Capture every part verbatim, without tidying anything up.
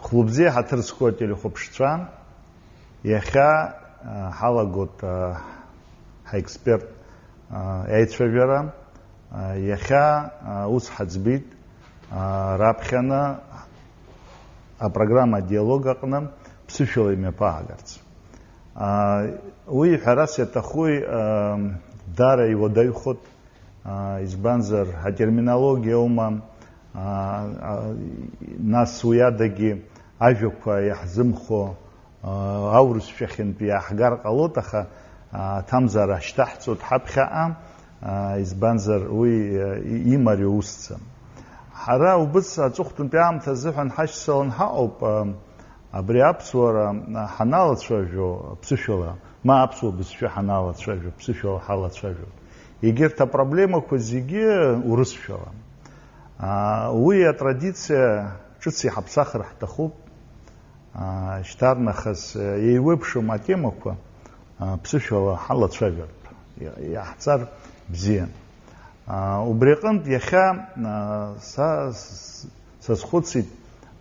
Хәлыбзиа ҳаҭыр зқәу ателехәаԥшцәа, иахьа, а, ҳалагоит, а, ҳаексперт, а, аицәажәара. А, иахьа, а, ус ҳаӡбеит, а, раԥхьаны апрограмма Диалог аҟны ԥсышәала имҩаԥаагарц. А, уи ҳәарас иаҭахуи, а, дара иуадаҩхоит, избанзар, атерминологиа аума, нас уи адагьы ажәақәа иаҳзымхо аурысшәахьынтә иааҳгар ҟалоит, аха аҭамзаара шьҭаҳҵоит ҳаԥхьаҟа, избанзар, уи имариоу усӡам. Ҳара убыс аҵыхәтәантәи аамҭа азыҳәан ҳашьцылан ҳаҟоуп, абри аԥсуара ҳаналацәажәо ԥсышәала, ма аԥсуа бызшәа ҳаналацәажәо ԥсышәала ҳалацәажәо. Егьырҭ апроблемақәа зегьы урысшәала. Аа, уи атрадициа ҿыц иҳаԥсахыр ҳҭахуп. Аа, шьҭарнахыс, еиуеиԥшым атемақәа, аа, ԥсышәала ҳалацәажәартә иа-, иаҳҵар бзиан. Аа, убри аҟынтә иахьа, аа, са с-, сазхәыцит,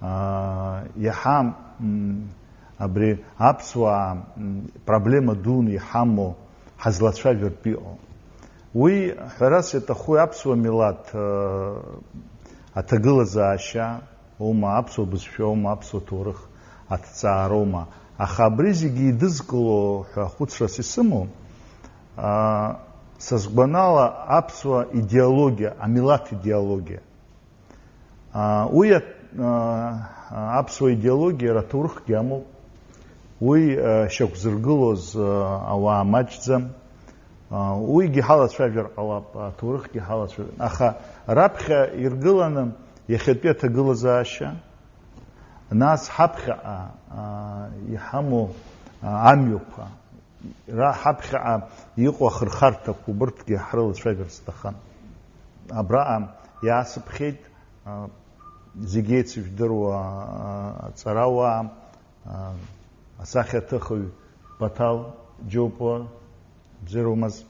аа, иаҳа, м, абри аԥсуаа, м, проблема дуны иҳамоу ҳазлацәажәартә иҟоу. Уи, ҳәарас иаҭаху, аԥсуа милаҭ, э, аҭагылазаашьа аума, аԥсуа бызшәа аума, аԥсуа ҭоурых аҭҵаароума. Аха абри зегьы идызкыло ҳәа хәыцрас исымоу, а, са сгәанала, аԥсуа идеологиа, амилаҭ идеологиа. А, уи а-, а, аԥсуа идеологиа иара аҭоурыхгьы амоуп. Уи, а, шьақәзыргылоз, а, ауаа маҷӡам. А, уигьы ҳалацәажәар ҟалап, аҭоурыхгьы ҳалацәажәар. Аха раԥхьа иргыланы иахьатәи аҭагылазаашьа, нас ҳаԥхьаҟа, а, иҳамоу, а, амҩақәа, ра-, ҳаԥхьаҟа иҟоу ахырхарҭақәа, убырҭгьы ҳрылацәажәар сҭахын. Абраҟа иаасыԥхьеит, а, зегь еицыжәдыруа, а, аҵарауаа, а, асахьаҭыхҩы Баҭал Џьопуа, бзиароумаз.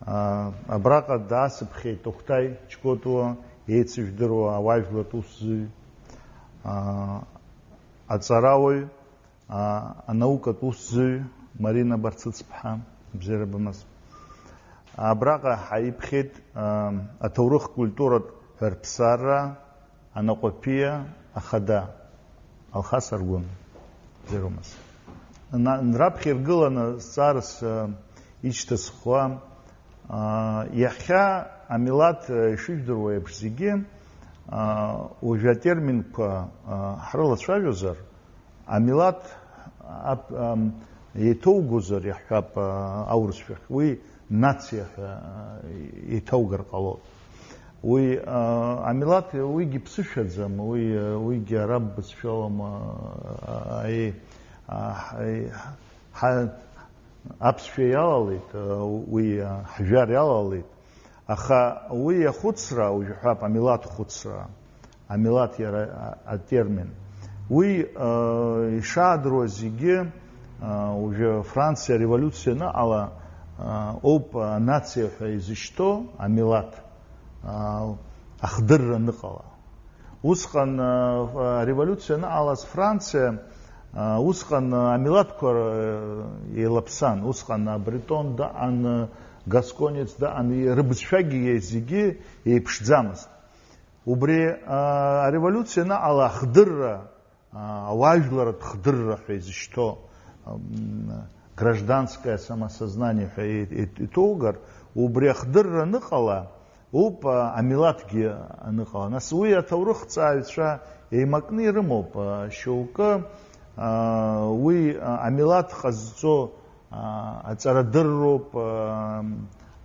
А, абраҟа даасыԥхьеит Окәҭаи Ҷкәытуа, еицыжәдыруа ауаажәлатә усзуҩ, а, аҵарауаҩ, а, анаукатә усзуҩ Марина Барцыцԥҳа, бзиара бымаз. Абраҟа ҳаиԥхьеит, а, аҭоурых-культуратә ҳәарԥсарра анаҟәаԥиа ахада Алхас Аргәын, бзиароумаз. На-, раԥхьа иргыланы зҵаарас, а, ишьҭысхуа, а, иахьа амилаҭ, а, ишыжәдыруа еиԥш зегьы, а, уажәы атерминқәа, а, ҳрылацәажәозар, амилаҭ ап-, ам, еиҭоугозар, иаҳҳәап, а, аурысшәахь, уи нациа ҳәа, а, еиҭаугар ҟалоит. Уи, а, амилаҭ, уигьы ԥсышәаӡам, уи, а, уигьы араб бызшәалам, а, а, а, а, ҳа-, аԥсшәа иалалеит, а, уи, а, ҳжәар иалалеит. Аха уи ахәыцра, уажәы ҳәап, амилаҭ хәыцра, амилаҭ иара, а, атермин. Уи, а, ишаадыруа зегьы, а, уажәы Франциа ареволиуциа аныҟала, а, ауп анациа ҳәа изышьҭоу амилаҭ, а, ахдырра аныҟала. Усҟан, а, ареволиуциа аныҟалаз Франциа, а, усҟан, а, амилаҭқәа, а, еилаԥсан. Усҟан абретон даҟан, а, гасконец даҟан, и-, рыбызшәагьы зегьы еиԥшӡамызт. Убри, а, ареволиуциа аныҟала ахдырра, а, ауаажәларатә хдырра ҳәа изышьҭоу, ам, гражданское самосознание ҳәа и-, и-, иҭоугар, убри ахдырра аныҟала, ауп, а, амилаҭгьы аныҟала. Нас уи аҭоурыхҭҵааҩцәа еимакны ирымоуп, а, шьоукы, а, уи, а, амилаҭ ҟазҵо, а, аҵарадырроуп, а,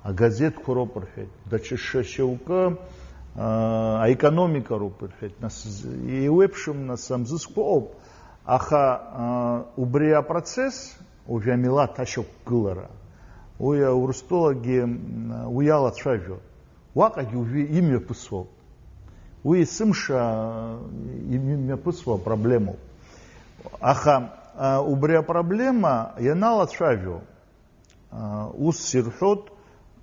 агазеҭқәа роуп рҳәеит. Даҽа ш-, шьоукы, а, аекономика роуп рҳәеит. Нас з-, еиуеиԥшым, нас, амзызқәа ыҟоуп. Аха, а, убри апроцесс, уажәы амилаҭ ашьақәгылара, уи Урыстәылагьы, м, уи алацәажәо. Уаҟагьы уажәы имҩаԥысуа ауп. Уи есымша имҩаԥысуа апроблемоуп. Аха, а, убри апроблема ианалацәажәо, а, ус ирҳәоит,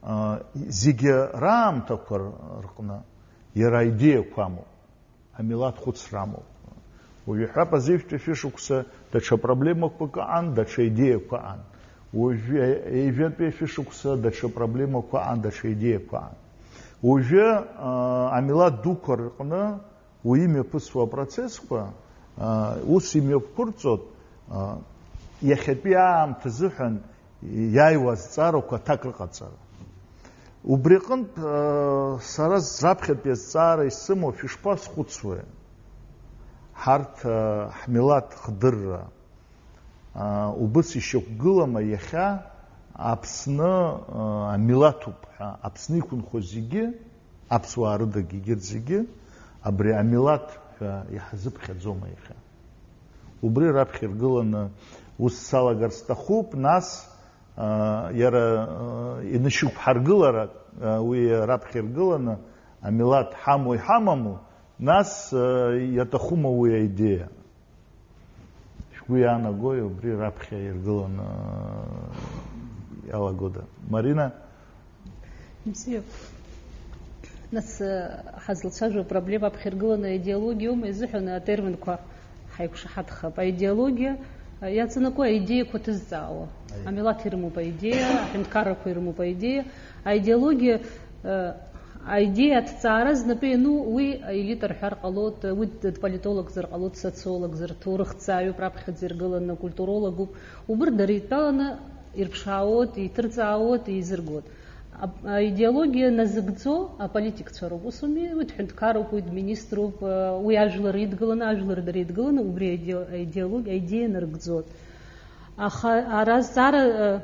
а, зегьы раамҭақәа рҟны иара аидеиақәа амоуп, амилаҭ хәыцра амоуп. Уажәы ҳәа азеижәтәи шәышықәса даҽа проблемақәак ыҟан, даҽа идеиақәа ыҟан. Уажәы ҩажәатәи шәышықәса даҽа проблемақәа ыҟан, даҽа идеиақәа ыҟан. Уажәы, аа, амилаҭ дуқәа рҟны уи имҩаԥысуа апроцессқәа, аа, ус имҩаԥырҵоит, аа, иахьатәи аамҭа азыҳәан иааиуа азҵаарақәа аҭак рыҟаҵара. Убри аҟынтә, аа, сара раԥхьатәи азҵаара исымоу шәышԥазхәыцуеи? Ҳарҭ, аа, ҳмилаҭ хдырра, аа, убыс ишьақәгылама иахьа Аԥсны, аа, амилаҭуп ҳәа, Аԥсны иқәынхо зегьы, аԥсуаа рыдагь егьырҭ зегьы, абри амилаҭ ҳәа иҳазыԥхьаӡома иахьа? Убри раԥхьа иргыланы ус салагар сҭахуп, нас, аа, иара, аа, инышьақәҳаргылара, аа, уи раԥхьа иргыланы амилаҭ ҳамоу иҳамаму, нас, аа, иаҭахума уи аидеиа? Шәгәы иаанагои убри раԥхьа иргыланы иалагода? Марина? Бзиа. Нас, э, ҳазлацәажәо апроблема аԥхьа иргыланы аидеологиоума изыҳәан атерминқәа ҳаиқәшаҳаҭхап. Аидеологиа, э, иаҵанакуа аидеиақәа ҭызҵаауа. Аи. Амилаҭ ирымоуп аидеиа, аҳәынҭқаррақәа ирымоуп аидеиа. Аидеологиа, э, аидеиа аҭҵаара знапы иану уи аелита рҳәар ҟалоит, уи д-, политологзар ҟалоит, социологзар, ҭоурыхҭҵааҩуп раԥхьаӡа иргыланы, культурологуп. Убырҭ дара идтәаланы ирԥшаауеит, иҭырҵаауеит, еизыргоит. Ап-, аидеологиа назыгӡо аполитикцәа роуп. Ус ауми, уи дҳәынҭқаруп, уи дминиструп, уи ажәлар идгыланы, ажәлар дара идгыланы, убри аиде-, аидеологиа, аидеиа нарыгӡоит. Аха ара азҵаара, э,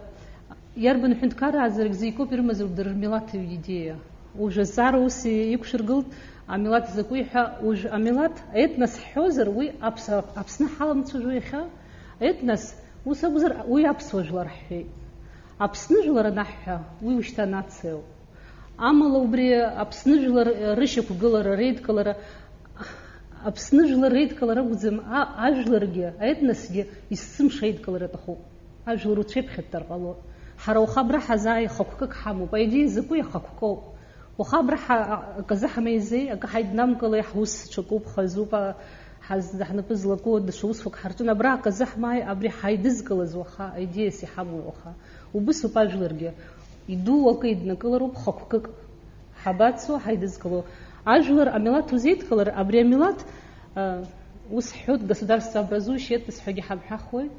иарбан ҳәынҭқарра аазаргьы зегь коуп ирымазароуп дара рмилаҭ идеиа. Уажә азҵаара ус иқәшәыргылт, амилаҭ закәи ҳәа, уажә амилаҭ, аетнос ҳҳәозар, уи Аԥс-, Аԥсны ҳаламцәажәо иахьа, аетнос, ус акәзар, уи аԥсуа жәлар ҳҳәеит. Аԥсны жәлар анаҳҳәа, уи ушьҭа анациоуп. Амала убри Аԥсны жәлар рышьақәгылара, реидкылара, Аԥсны жәлар реидкылара акәӡам, а-, ажәларгьы, аетносгьы есымша аидкылара аҭахуп. Ажәлар уцәеиԥхьыттар ҟало. Ҳара уаха абра ҳазааи хықәкык ҳамоуп, аидеиа закәи ахықәкоуп. Уаха абра ҳа-, а-, акы азы ҳамеизеи, акы ҳаиднамкылеи, ҳус ҽакуп, хазуп, а-, ҳаз-, ҳнапы злаку даҽа усқәак ҳарҿын, абра акы азы ҳмааи, абри ҳаидызкылаз уаха, аидеиас иҳамоу уаха. Убысоуп ажәларгьы. Идуу акы иднакылароуп хықәкык. Ҳабацо, ҳаидызкыло. Ажәлар, амилаҭ узеидкылар, абри амилаҭ, а, ус ҳҳәоит, государство образующее, етнос ҳәагьы ҳамҳәахуеит.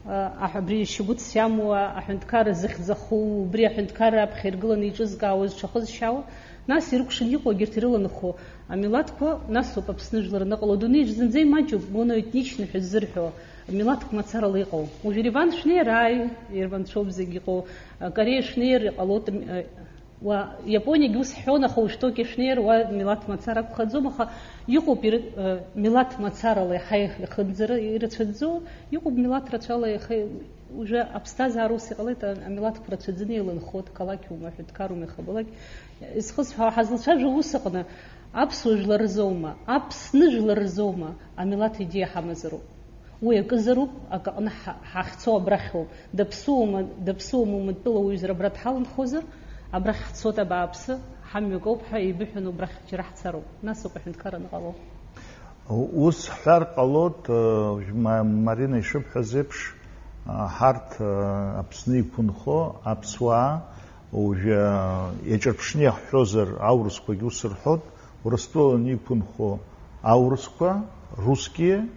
А, аҳ-, абри шьагәыҭс иамоу аҳәынҭқарра зыхьӡаху, убри аҳәынҭқарра аԥхьа иргыланы иҿызкаауа, зҽахызшьаауа, нас ирыкәшаны иҟоу егьырҭ ирыланхо амилаҭқәа, нас ауп Аԥсны жәлар аныҟало. Адунеиаҿ зынӡа имаҷуп моноетничны ҳәа ззырҳәо, милаҭк мацарала иҟоу. Уажә Ереван шәнеир, ааи, ереванцәоуп зегь иҟоу, Кореа шәнеир, иҟалоит, м-, уа, Иапониагьы ус ҳҳәон, аха уажә Токио шәнеир, уа милаҭ мацара акәхаӡом, аха иҟоуп ир-, э, милаҭ мацарала иаҳа ихынӡара ирацәаӡоу, иҟоуп милаҭ рацәала иаха, уже аԥсҭазаара ус иҟалеит, а-, амилаҭқәа рацәаӡаны еиланхоит, қалақьума, ҳәынҭқарума, ихабалақь. Исхысҳәаауа, ҳазлацәажәо ус аҟны, аԥсуа жәлар рзоума, Аԥсны жәлар рзоума амилаҭ идеиа ҳамазароуп. Уи акызароуп, акаҟны ҳа-, ҳахьцо абрахьоуп. Даԥсуоума, даԥсуоума уматәыла уҩызара абра дҳаланхозар, абрахь ҳцоит абааԥсы, ҳамҩа коуп ҳәа еибыҳәаны убрахь џьара ҳцароуп. Нас ауп аҳәынҭқарра аныҟало. Ус ҳҳәар ҟалоит, э, Ма-, Марина ишыбҳәаз еиԥш, а, ҳарҭ, а, Аԥсны иқәынхо аԥсуаа, уажәы, а, иаҿырԥшны иаҳҳәозар, аурысқәагьы ус рҳәоит, Урыстәылан иқәынхо аурысқәа, русские,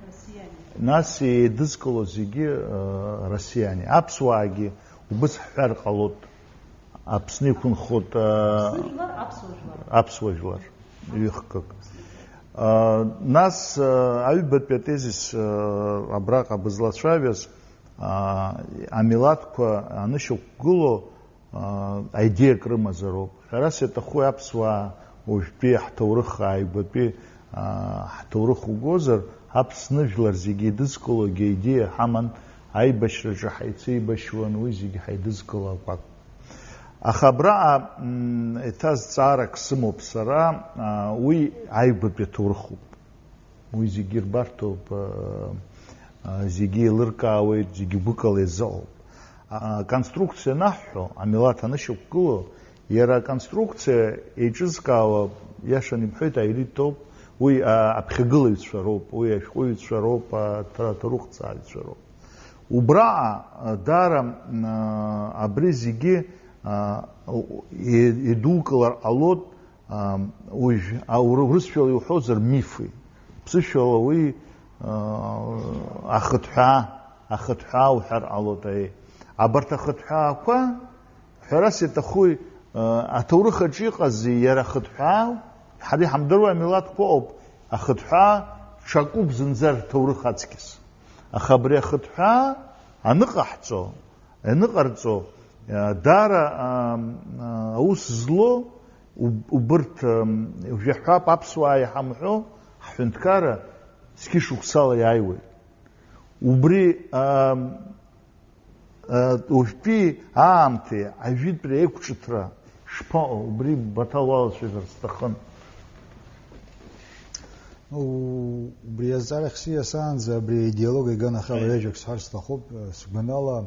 нас еидызкыло зегьы, а, россияне. Аԥсуаагьы убыс ҳҳәар ҟалоит. Аԥсны иқәынхоит, а, Аԥсны жәлар, аԥсуа жәлар. Аԥсуа жәлар, ҩыхкык. А, нас, а, аҩбатәи атезис, а, абраҟа бызлацәажәаз, а, амилаҭқәа анышьақәгыло, а, аидеиак рымазароуп. Ҳәарас иаҭаху аԥсуаа уажәтәи ҳҭоурых ааигәатәи, а, ҳҭоурых угозар, Аԥсны жәлар зегьы еидызкылогьы аидеиа ҳаман, аибашьраҿы ҳаицеибашьуан, уи зегьы ҳаидызкыло акәакәын. Аха абраҟа, м, еиҭа зҵаарак сымоуп сара, а, уи ааигәатәи аҭоурыхуп. Уи зегьы ирбарҭоуп, а, а, зегьы еилыркаауеит, зегьы гәыкала изыҟоуп. А, аконструкциа анаҳҳәо, амилаҭ анышьақәгыло, иара аконструкциа еиҿызкаауа, иашан ибҳәеит, аелитоуп, Уи, а, аԥхьагылаҩцәа роуп, уи ашәҟәыҩҩцәа роуп, а, ҭа-, аҭоурыхҭҵааҩцәа роуп. Убраҟа, а, даара, м, а, абри зегьы, а, у-, и-, идукылар ҟалоит, а, уажә, а, ур-, урысшәала иуҳәозар, мифи. Ԥсышәала уи, а, ахыҭҳәаа, ахыҭҳәаа уҳәар ҟалоит, аиеи. Абарҭ ахыҭҳәаақәа, ҳәарас иаҭахуи, а, аҭоурых аҿы иҟази иара ахыҭҳәаау, ҳара иҳамдыруа амилаҭқәа ауп, ахыҭҳәаа ҽакуп зынӡа рҭоурых аҵкьыс. Аха абри ахыҭҳәаа аныҟаҳҵо, аныҟарҵо, а, даара, а, а, аус злоу уб-, убырҭ, ам, жәаҳәап аԥсуаа иҳамҳәо ҳҳәынҭқарра зқьышықәсала иааиуеит. Убри, ам, Уажәтәи аамҭеи ажәытәреи аиқәҿыҭра шԥаҟоу? Убри Баҭал уалацәажәар сҭахын. Ну, убри азҵаарахь сиасаанӡа абри аидеологиа аганахьала ҩажәак сҳәар сҭахуп. Сгәанала,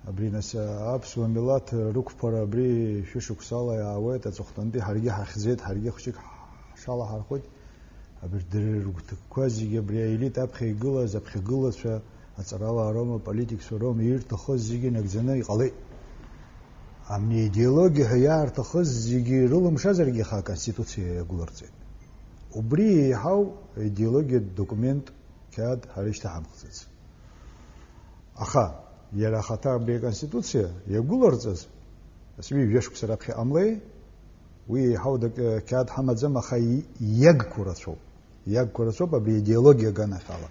абри нас аԥсуа милаҭ рықәԥара абри шәышықәсала иаауеит, аҵыхәтәантәи ҳаргьы ҳахьӡеит, ҳаргьы хәҷык ҳшалаҳархәит. Абри дара рыгәҭакқәа зегьы абри аелит аԥхьа игылаз аԥхьагылацәа, аҵарауаа роума, аполитикцәа роума, ирҭахыз зегьы нагӡаны иҟалеит. Амни аидеологиа ҳәа иаарҭахыз зегьы рылымшазаргьы, аха аконституциа иагәыларҵеит. Убри еиҳау аидеологиатә документ, қьаад ҳара ишьҭаҳамхӡац. Аха иара ахаҭа абри аконституциа иагәыларҵаз, ас ҩажәа шықәса раԥхьа иҟамлеи? Уи еиҳау дак-, қьаад ҳамаӡам, аха и-, иагқәа рацәоуп. Иагқәа рацәоуп абри аидеологиа аганахьала.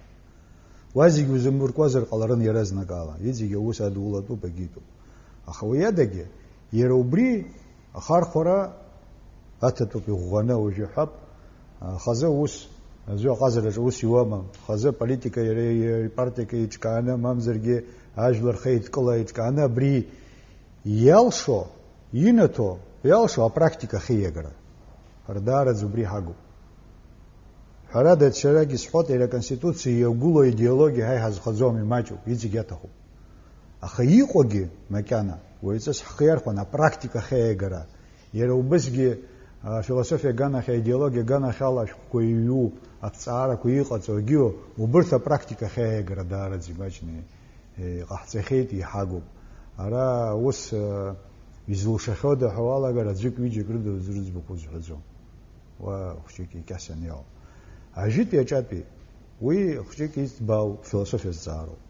Уа зегь узымуркуазар ҟаларын иаразнакала, иҵегь аус адулатәуп, агьитәуп. Аха уи адагьы, иара убри ахархәара аҭатәуп иӷәӷәаны, уажә иҳәап, а, хазы ус, аӡәы аҟазараҿы ус иуама, хазы аполитика иара ипартиаҿы еиҿкааны, мамзаргьы ажәлар рхеидкыла еиҿкааны абри иалшо, инаҭо, иалшо апрактика ахьиагара. Ҳара даараӡа убри ҳагуп. Ҳәарада, ҽарак исҳәоит, иара аконституциа иагәылоу аидеологиа ҳа иҳазхаӡом, имаҷуп, иҵегь иаҭахуп. Аха иҟоугьы макьана, уаҩҵас ҳхы иархәан, апрактика ахьиагара. Иара убысгьы, а, афилософиа аганахь, аидеологиа аганахьала ашәҟәқәа иҩу, аҭҵаарақәа иҟаҵо, агьиу, убырҭ апрактика ахьиагара даараӡа имаҷны, е, иҟаҳҵахьеит, иҳагуп. Ара ус, а, изылшахьоу даҳәа уалагар, аӡәык-ҩыџьак рыда рыӡбахә узҳәаӡом. Уа хәҷык икьасаны иҟоуп. Ажәытәи аҿатәи, уи хәҷык иӡбау философиа зҵаароуп.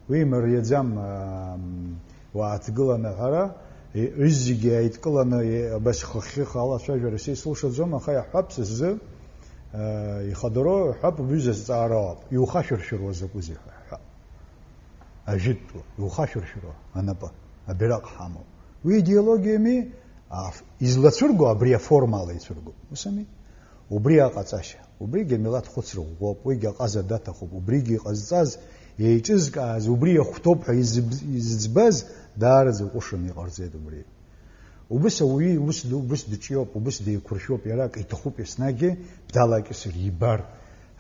Уи имариаӡам, ам, уааҭгыланы аҳәара, и-, зегьы ааидкыланы, и-, абас хыхьхьыха алацәажәара са исылшаӡом, аха иаҳҳәап са сзы, а, ихадароу иаҳҳәап, убҩыза зҵаара ыҟоуп, иухашәыршәыруа закәызеи ҳәа иаҳҳәап. Ажәытәтәу, иухашәыршәыруа анапы, абираҟ ҳамоу. Уи идеологиами, аф-, излацәырго абри аформа ала ицәыргоуп. Ус ами? Убри аҟаҵашьа. Убригьы амилаҭ хәыцра ӷәӷәоуп, уигьы аҟаза даҭахуп, убригьы иҟазҵаз, еиҿызкааз, убри иахәҭоуп ҳәа изыб-, изыӡбаз даараӡа иҟәышын, иҟарҵеит убри. Убыс ауаҩы ус ду-, убыс дыҿиоуп, убыс деиқәыршәоуп, иара акы иҭахуп еснагьы, далакьысыр ибар,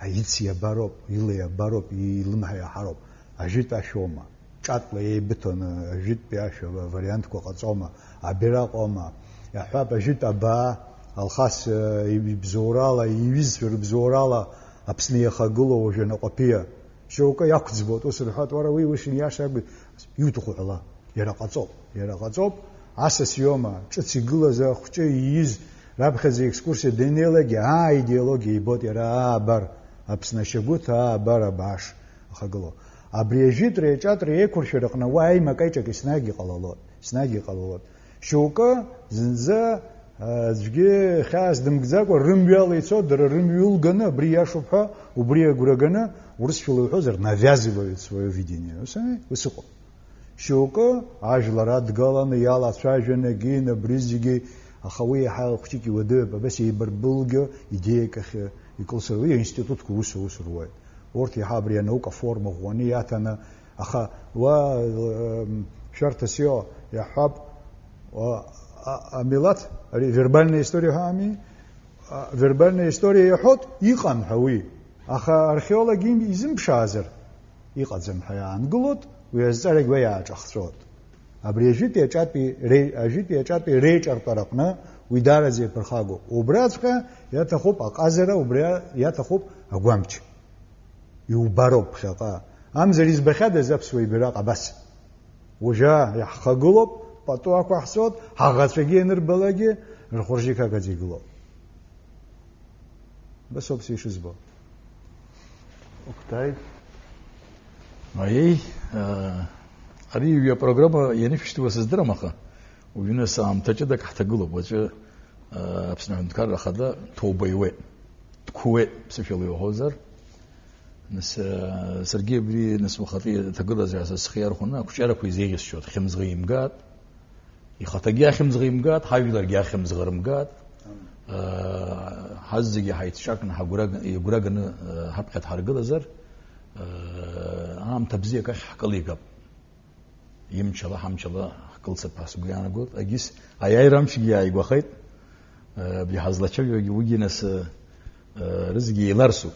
аиц иабароуп, ила иабароуп, илымҳа иаҳароуп. Ажәытә ашәоума? Ҿатәла еибыҭоны ажәытәтәи ашәа вариантқәа ҟаҵома? Абираҟ аума? Иаҳҳәап, ажәытә абаа, Алхас, э, ибзоурала, иҩызцәа рыбзоурала Аԥсны иахагылоу уажәы Анаҟәаԥиа. Шьоукы иақәӡбоит, ус рҳәоит, уара уи уи шиниаша акәу, иуҭаху ҳәала. Иара ҟаҵоуп, иара ҟаҵоуп, асас иоума, ҿыц игылаз ахәҷы ииз, раԥхьаӡа екскурсиа даннеилакгьы, аа, аидеологиа ибоит иара, аа, абар, Аԥсны ашьагәыҭ, аа, абар, абааш, ахагылоу. Абри ажәытәреи аҿатәреи еиқәыршәараҟны уа аимак-аиҿак еснагь иҟалалоит, еснагь иҟалалоит. Шьоукы зынӡа, а, аӡәгьы хьаас дымгӡакәа рымҩала ицо, дара рымҩа ылганы, абри иашоуп ҳәа, убри агәра ганы, урысшәала уҳәозар, навязывают своё видение. Ус ами? Ус ыҟоуп. Шьоукы ажәлар адгаланы, иалацәажәаны, егьин абри зегьы, аха уи иаҳа хәҷык иуадаҩуп, абас еибарбылгьо идеиак ахь икылсыр, уи аинститутқәа ус, ус руеит. Урҭ иаҳа абри анаука форма ӷәӷәаны иаҭаны, аха уа, м, шәарҭас иҟоу иаҳҳәап, уа, а-, амилаҭ, ари вербальная история ҳәа ами, а, вербальная история иаҳәоит, иҟан ҳәа уи. Аха археолог им-, изымԥшаазар, иҟаӡам ҳәа иаангылоит, уи азҵаарагь уа иааҿахҵәоит. Абри ажәытәи аҿатәи ре-, ажәытәи аҿатәи реиҿартәараҟны Уи даараӡа иаԥырхагоуп. Убраҵәҟьа иаҭахуп аҟазара, убра иаҭахуп агәамч. Иубароуп ԥхьаҟа. Амзар избахьадаз аԥсуа ибираҟ абас. Уажәы иаҳхагылоуп, пату ақәаҳҵоит, ҳаӷацәагьы ианырбалакгьы рхәыржьы қақаӡа игылоуп. Убас ауп сышызбо. Октай. Аиеи, э, ари ҩы апрограмма ианышәышьҭуа сыздырам, аха уажәы нас аамҭа ҷыдак ҳҭагылоуп. Уаҵәы, э, Аԥсны Аҳәынҭқарра Ахада ҭоуба иуеит, дқәуеит, ԥсышәала иуҳәозар. Нас, э, саргьы абри, нас, уахатәи аҭагылазаашьа схы иархәаны, ақәҿиарақәа изеиӷьасшьоит, хьымӡӷ имгааит. Ихаҭагьы ахьымӡӷ имгааит, ҳажәларгьы ахьымӡӷ рымгааит. Ҳаззегьы ҳаицҿакны, ҳагәра-, игәра ганы, ҳаԥхьа дҳаргылазар, аамҭа бзиак ахь ҳкылигап. Имчала, ҳамчала ҳкылсып ҳәа сгәы иаанагоит. Егьыс аиааира амчгьы иааигәахеит. Абри ҳазлацәажәогьы уигьы нас, рызегьы еиларсуп.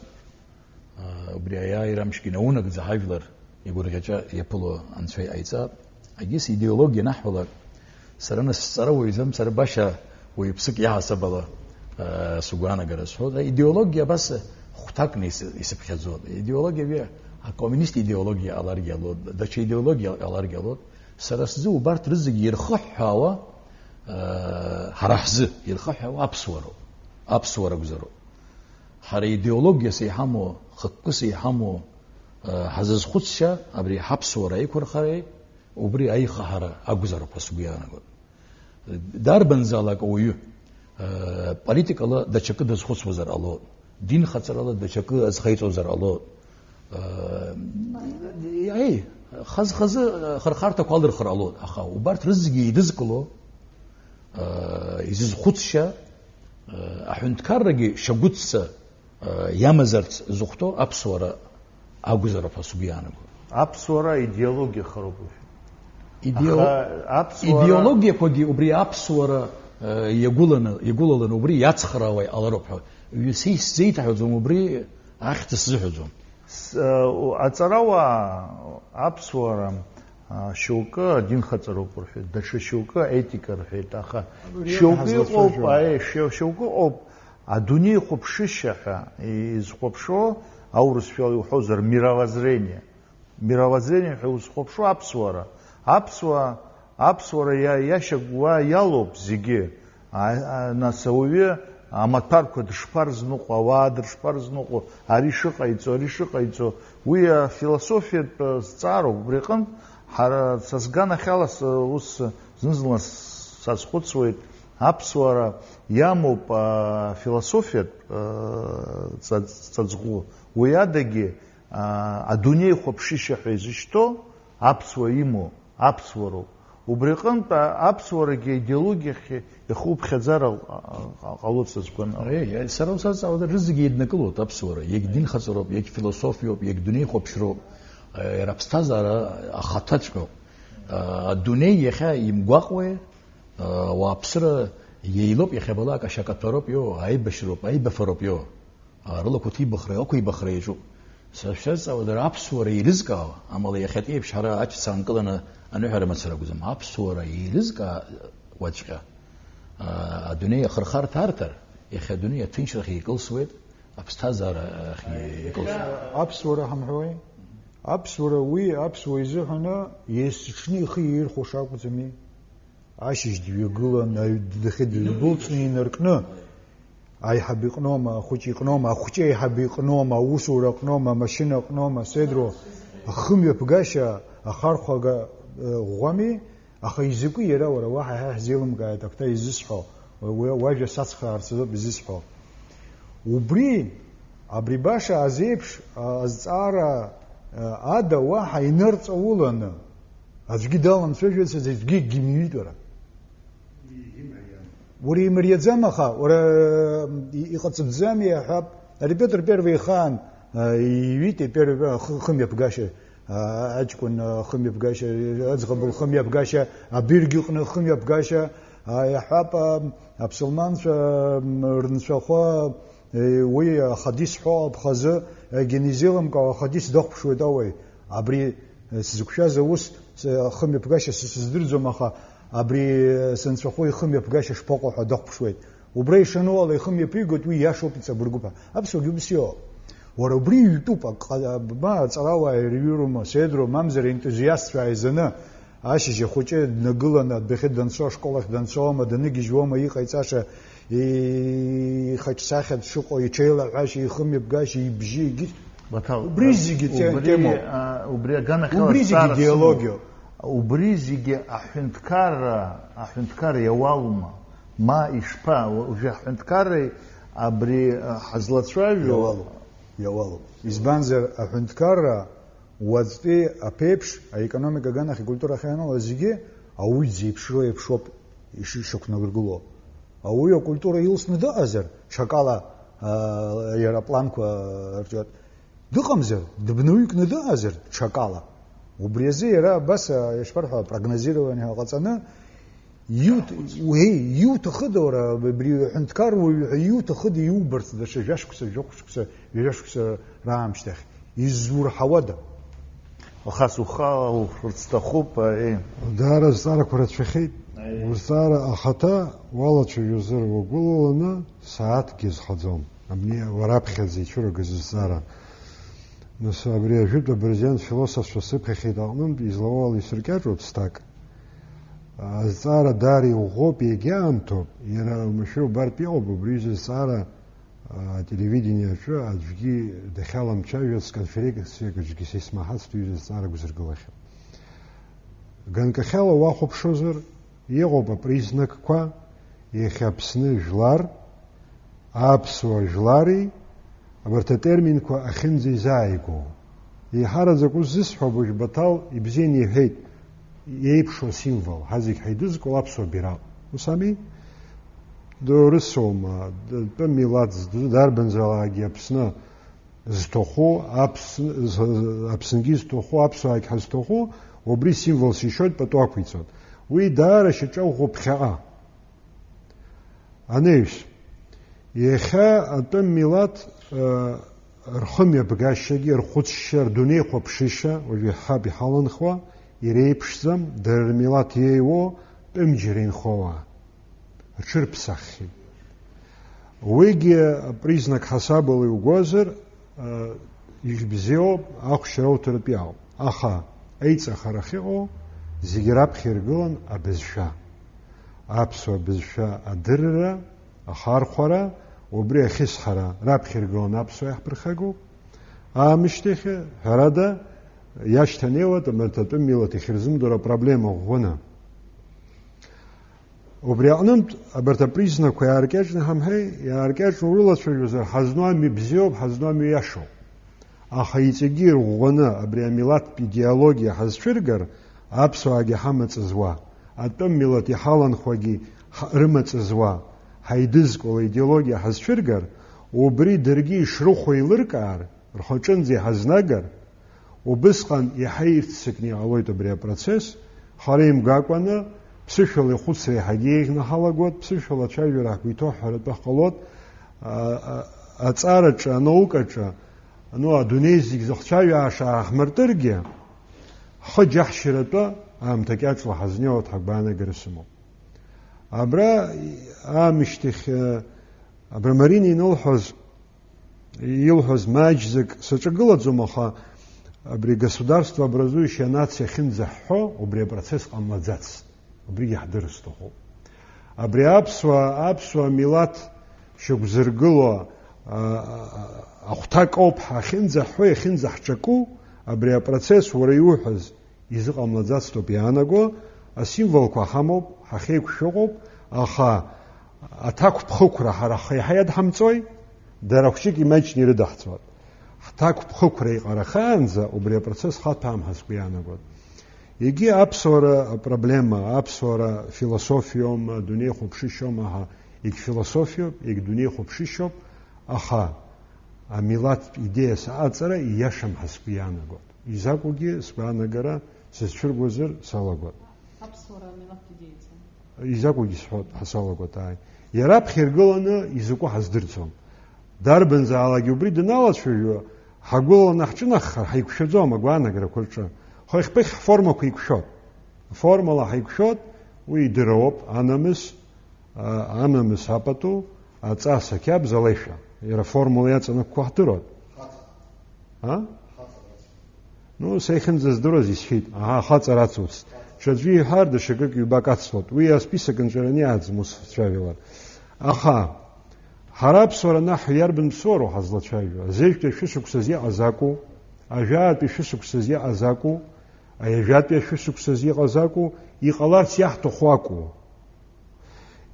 Убри аиааира амчгьы наунагӡа ҳажәлар игәырӷьаҿа иаԥыло Анцәа иҟаиҵап. Егьыс идеологиа анаҳҳәалак, сара нас сҵарауаҩӡам, сара баша уаҩԥсык иаҳасаб ала, сгәаанагара сҳәоит. Идеологиа абас хәҭакны ис-, исыԥхьаӡоит. Идеологиа уи акоммунист идеологиа ҟаларгьы ҟалоит, даҽа идеологиа ҟаларгьы ҟалоит. Сара сзы убарҭ рызегьы ирхыҳәҳәауа, ҳара ҳзы ирхыҳәҳәауа аԥсуароуп. Аԥсуара акәзароуп. Ҳара идеологиас иҳамоу, хықәкыс иҳамоу, э, ҳазызхәыцшьа абри ҳаԥсуара аиқәырхареи убри аихаҳара акәзароуп ҳәа сгәы иаанагоит. Дарбанзаалак ауаҩы, э, политикала даҽакы дазхәыцуазар ҟалоит, динхаҵарала даҽакы азхеиҵозар ҟалоит. Э, еи, хаз-хазы, э, хырхарҭақәа алырхыр ҟалоит, аха убарҭ рызегьы еидызкыло, э, изызхәыцшьа, э, аҳәынҭқаррагьы шьагәыҭҵа иамазарц зыхәҭоу аԥсуара акәзароуп ҳәа сгәы иаанагоит. Аԥсуара идеологиа хароуп уажәы. Идео-, аха аԥсуара идеологиақәагьы убри аԥсуара, э, иагәыланы, иагәылаланы убри иацхраауа иҟалароуп ҳәа. Ҩ-, са исзеиҭаҳәаӡом убри ахьӡ сзыҳәаӡом. С-, э, у-, аҵарауаа аԥсуара, а, шьоукы адинхаҵароуп рҳәеит, даҽа шьоукы аетика рҳәеит, аха абри шьоукы иҟоуп, ҳазлацәажәо. Аи, шьо-, шьоукы ыҟоуп, Адунеи хәаԥшышьа ҳәа изхәаԥшуа, аурысшәала иуҳәозар, мировоззрение. Мировоззрение ҳәа узхәаԥшуа аԥсуара. Аԥсуа, аԥсуара иа-, иашьа гәуа иалоуп зегьы. А, а, нас ауаҩы амаҭәарқәа дышԥарзныҟәо, ауаа дышԥарзныҟәо, ари шыҟаиҵо, ари шыҟаиҵо, уи афилософиатә зҵаароуп. Убри аҟынтә ҳара са сганахьала с-, ус зны-зынла сазхәыцуеит, аԥсуара иамоуп, а, философиатә, а, ҵа-, ҵаҵӷәы. Уи адагьы, а, адунеи хәаԥшышьа ҳәа изышьҭоу аԥсуа имоу аԥсуароуп. Убри аҟынтә, а, аԥсуарагьы аидеологиахь ихуԥхьаӡар ал-, а-, а-, ҟалоит са сгәанала. Еи, еи, сара усазҵаауа рызегьы еиднакылоит аԥсуара, иагь динхаҵароуп, иагь философиоуп, иагь дунеихәаԥшроуп, а, иара аԥсҭазаара ахаҭаҵәҟьоуп. А, адунеи иахьа имгәаҟуеи? Ауааԥсыра иеилоуп иахьабалак, ашьакаҭәароуп иоуа, аибашьроуп, аибафароуп иоуа. Рылақәа ҭибахра, ықәибахра иаҿуп. Сара шәсазҵаауа, дара аԥсуара еилызкаауа, амала иахьатәи еиԥш ҳара ачца аанкыланы аныҳәара мацара акәӡам. Аԥсуара еилызкаауаҵәҟьа, а, адунеи ахырхарҭа арҭар, иахьа адунеи аҭынчрахь икылсуеит, аԥсҭазаара ахь икылсуеит. Аԥсуара ҳамҳәои? Аԥсуара уи аԥсуа изыҳәаны есыҽны ихы иаирхәаша акәӡами? Ашьыжь дҩагылан, аҩ-, дахьы дындәылҵны инаркны, аиҳаб иҟноума, ахәыҷ иҟноума, ахәҷы аиҳаб иҟноума, аусура аҟноума, амашьына аҟноума, седро, ахымҩаԥгашьа, ахархәага, э, ӷәӷәами, аха изакәи иара, уара, уаҳа ҳа ҳзеилымкааит, акта изысҳәо, уа-, уа-, уажәа сацхраарц азоуп изысҳәо. Убри, абри баша азеиԥш, а, азҵаара, а, ада уаҳа инырҵауланы, аӡәгьы даламцәажәац, аӡәгьы гимиҩит уара. Уара имариаӡам, аха, уара, и-, иҟаҵатәӡами, иаҳҳәап, ари Пиотр Первый ихаан, а, иҩит, Пиотр Первый, хы-, хымҩаԥгашьа, а, аҷкәын, а, хымҩаԥгашьа, аӡӷаб лхымҩаԥгашьа, абиргьыҟны хымҩаԥгашьа, а, иаҳҳәап, а, аԥсылманцәа, м, рынцәахәы, Е, уи ахадис ҳәоуп хазы, егьанизеилымкаауа ахадис дахәаԥшуеит ауаҩ. Абри, е, сзықәшәаз аус, с-, ахымҩаԥгашьа са сыздырӡом, аха Абри сынцәахәы ихымҩаԥгашьа шԥаҟоу ҳәа дахәаԥшуеит. Убра ишану ала ихымҩаԥигоит, уи иашоуп, иҵабыргуп ҳәа. Аԥсуагьы убас иоуп. Уара убри ҩтәуп, ак-, ма аҵарауаа ирҩырума, сеидроу, мамзар ентузиастцәа ааизаны, ашьыжь ахәыҷы днагыланы адәахьы данцо, ашкол ахь данцома, даныгьежьуама, иҟаиҵаша, ихаҿсахьа дшыҟоу, иҽеилаҳәашьа, ихымҩаԥгашьа, ибжьы, егьи. Баҭал, Убри зегьы убри, темоуп. А, убри аганахьала Убри зегьы зҵаара сымоуп. Идеологиоуп. Убри зегьы аҳәынҭқарра, аҳәынҭқарра иауалума? Ма ишԥа, уажәы аҳәынҭқарреи абри, а, ҳазлацәажәо Иауалуп. Иауалуп. Избанзар, аҳәынҭқарра уаҵәтәи аԥеиԥш, аекономика аганахь, акультура ахьанаала зегьы ауаҩы дзеиԥшроу еиԥшоуп ишышьақәнагыргыло. Ауаҩы акультура илсны дыҟазар, ҽакала, а, иара апланқәа рҿиоит. Дыҟамзар, дыбнаҩкны дыҟазар, ҽакала. Убри азы иара абас, а, ишԥарҳәо, апрогнозирование ҳәа ҟаҵаны, иут-, уеи, иуҭахыда уара, абри аҳәынҭқар уаҩы ҳәа иуҭахыда иубарц даҽа жәашықәса, жәохә шықәса, ҩажәа шықәса раамышьҭахь? Изурҳауада? Алхас, ухала ухәарц сҭахуп, аи. Даара азҵаарақәа рацәахеит. Аи. Узҵаара ахаҭа уалацәажәозар уагәылаланы, сааҭкгьы зхаӡом. Абни уара аԥхьаӡа ицәыргаз зҵаара. Нас абри ажәытә абырзиан философцәа сыԥхьахьеит аҟнынтә, излауала исыркьаҿуп сҭак. Азҵаара даара иӷәӷәоуп, иагьаамҭоуп. Иара уамашәа убартә иҟоуп, убри изы зҵаара ателевидение аҿы аӡәгьы дахьаламцәажәац, конференциак аҿгьы са исмаҳацт уи зҵаарак узыргылахьан. Ганкахьала уахәаԥшуазар, иҟоуп апризнакқәа, иахьа Аԥсны жәлар, аԥсуа жәлари, абарҭ атерминқәа ахьынӡаизааигәоу. Еиҳараӡак ус зысҳәо, абыржә Баҭал ибзианы иҳәеит, иеиԥшу асимвол, ҳазегь ҳаидызкыло аԥсуа бираҟ. Ус ами? Доурысоума, д-, тәым милаҭ зду, дарбанзаалакгьы Аԥсны зҭаху, Аԥс-, з-, Аԥсынгьы зҭаху, аԥсуаагь ҳазҭаху, убри символс ишьоит, пату ақәиҵоит. Уи даара шьаҿа ӷәӷәа ԥхьаҟа. Анаҩс, иахьа атәым милаҭ, э, рхымҩаԥгашьагьы, рхәыцшьа, рдунеихәаԥшышьа, уажә иаҳҳәап иҳаланхуа, иреиԥшӡам, дара рмилаҭ иеиуоу тәымџьара инхо ауаа. Рҽырԥсаххьеит. Уигьы признак ҳасабала иугозар, э, ибзиоуп, ахәшьара уҭартә иаауп. Аха аиҵахара ахьыҟоу зегьы раԥхьа иргылан абызшәа. Аԥсуа бызшәа адырра, ахархәара, убри ахьысҳара раԥхьа иргыланы аԥсуа иаҳԥырхагоуп. Аамышьҭахь, ҳәарада, иашьҭанеиуеит абарҭ атәым милаҭ иахьырзымдыруа апроблема ӷәӷәаны. Убри аҟнынтә, абарҭ апризнакқәа иааркьаҿны ҳамҳәеи, иааркьаҿны урылацәажәозар, ҳазну амҩа бзиоуп, ҳазну амҩа иашоуп. Аха иҵегьы ирӷәӷәаны абри амилаҭтә идеологиа ҳазцәыргар, аԥсуаагьы ҳамаҵ зуа, атәым милаҭ иҳаланхуагьы ҳ-, рымаҵ зуа, ҳаидызкыло аидеологиа ҳазцәыргар, убри даргьы ишрыхәо еилыркаар, рхаҿынӡа иҳазнагар, убысҟан иаҳа ирццакны иҟалоит абри апроцесс, хара имгакәаны, ԥсышәала ихәыцра иаҳагьы еиӷьны ҳалагоит, ԥсышәала ацәажәара ҳгәы иҭоу ҳҳәаратәы ҳҟалоит, а, а, аҵараҿы, анаукаҿы, ну, адунеи зегь зыхцәажәааша ааҳмыртыргьы, ҳхы џьаҳшьаратәы аамҭа кьаҿла ҳазнеиуеит ҳәа агәаанагара сымоуп. Абра аамышьҭахь, э, абра Марина инылҳәоз, илҳәоз маҷӡак саҿагылаӡом, аха абри государство образующая нациа ахьынӡаҳҳәо, убри апроцесс ҟамлаӡацт. Убригьы ҳдырыр сҭахуп. Абри аԥсуа, аԥсуа милаҭ шьақәзыргыло, а, а, а, ахәҭак ауп ҳахьынӡаҳҳәо, иахьынӡаҳҿаку, абри апроцесс уара иуҳәаз изыҟамлаӡацтоуп иаанаго, асимволқәа ҳамоуп, ҳахьеиқәшәо ыҟоуп, аха аҭакәԥхықәра ҳара ҳа-, иаҳа иадҳамҵои, дара хәҷык имаҷны ирыдаҳҵоит. Ҳҭакәԥхықәра иҟарахаанӡа убри апроцесс хаҭәаам ҳәа сгәы иаанагоит. Егьи аԥсуара апроблема, аԥсуара философиоума, дунеихәаԥшышьоума ҳәа, егь философиоуп, егь дунеихәаԥшышьоуп, аха амилаҭтә идеиас аҟаҵара ииашам ҳәа сгәы иаанагоит. Изакәугьы сгәаанагара сызцәыргозар салагоит. Аԥсуара амилаҭтә идеиаӡам. Изакәугьы сҳәоит ҳәа салагоит, ааи. Иара аԥхьа иргыланы изакәу ҳаздырӡом. Дарбанзаалакгьы убри даналацәажәо, ҳагәылаланы ҳҿынаҳхар, ҳаиқәшәаӡом агәаанагарақәа рҿы. Хыхьԥыхь ҳформақәа еиқәшәоит. Аформала ҳаиқәшәоит, Уи идыруоуп, анамыс, а, анамыс апату, аҵас ақьабз алеишәа. Иара аформула иаҵанакқәо ҳдыруан. А? Ну, са ихьынӡаздыруаз исҳәеит. Аҳа, ахаҵа рацуцт. Ҽаӡәы иҳәар, даҽакык ҩбак ацлот. Уи асписок нҵәараны иааӡам ус цәажәалар. Аха, ҳара аԥсуара наҳ иарбан ԥсуароу ҳазлацәажәо? Азеижәтәи ашәышықәсаз иҟаз акәу? Ажәаатәи шәышықәсаз иҟаз акәу? Аҩажәатәи ашәышықәсаз иҟаз акәу? Иҟаларц иаҳҭаху акәу?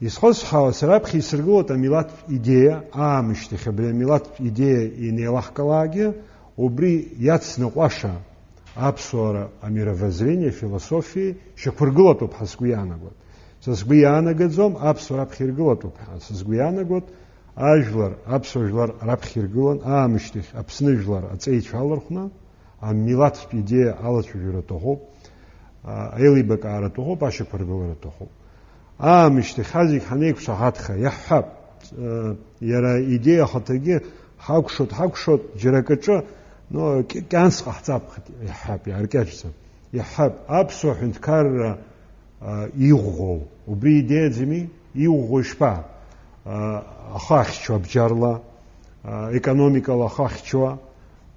Исхысҳәаауа, сара аԥхьа исыргылоит амилаҭтә идеиа, аамышьҭахь абри амилаҭтә идеиа инеилаҳкалаагьы, убри иацныҟәаша аԥсуара амировоззрение, афилософиа шьақәыргылатәуп ҳәа сгәы иаанагоит. Са сгәы иаанагаӡом, аԥсуара аԥхьа иргылатәуп ҳәа, са сгәы иаанагоит, ажәлар, аԥсуа жәлар раԥхьа иргылан, аамышьҭахь Аԥсны жәлар аҵеицәа алархәны, амилаҭтә идеиа алацәажәара аҭахуп, а, аилибакаара аҭахуп, ашьақәыргылара аҭахуп. Аамышьҭахь ҳазегь ҳанеиқәшаҳаҭха, иаҳҳәап, э, иара идеиа ахаҭагьы ҳакәшоит, ҳакәшоит, џьара акаҿы, ну, кь-, кьанс ҟаҳҵап, иаҳҳәап, иааркьаҿӡам. Иаҳҳәап, аԥсуа ҳәынҭқарра, а, иӷәӷәоу, убри идеиаӡами? Иӷәӷәоу ишԥа? А, ахы ахьчо абџьарла, а, економикала ахы ахьчо,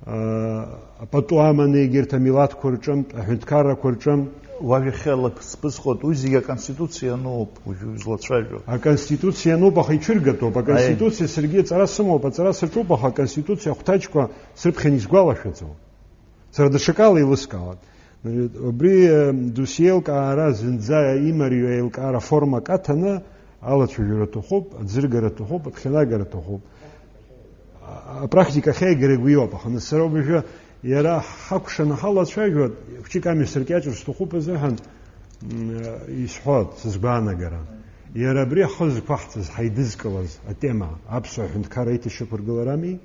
а, апату аманы егьырҭ амилаҭқәа рҿынтә, аҳәынҭқаррақәа рҿынтә. Уажә иахьа лак сбызхоит, уи зегьы аконституциа ануп, уажәы узлацәажәо. Аконституциа ануп, аха ицәыргатәуп. Аконституциа саргьы аҵара сымоуп, аҵара саҿуп, аха аконституциа ахәҭаҷқәа срыԥхьан исгәалашәаӡом. Сара даҽакала еилыскаауан. Убри, э, досиеилкаара зынӡа имариоу аилкаара формак аҭаны алацәажәара аҭахуп, аӡыргара аҭахуп, аԥхьанагара аҭахуп. А-, апрактика ахьеигара игәы иоуп, аха нас сара уажәы иара ҳакәшаны ҳалацәажәо, хәҷык амҩа сыркьаҿыр сҭахуп азыҳәан, м, э, исҳәоит, сызгәаанагара. Иара абри ҳхы зқәаҳҵаз, ҳаидызкылаз атема, аԥсуа ҳәынҭқарра аиҭашьақәыргыларами?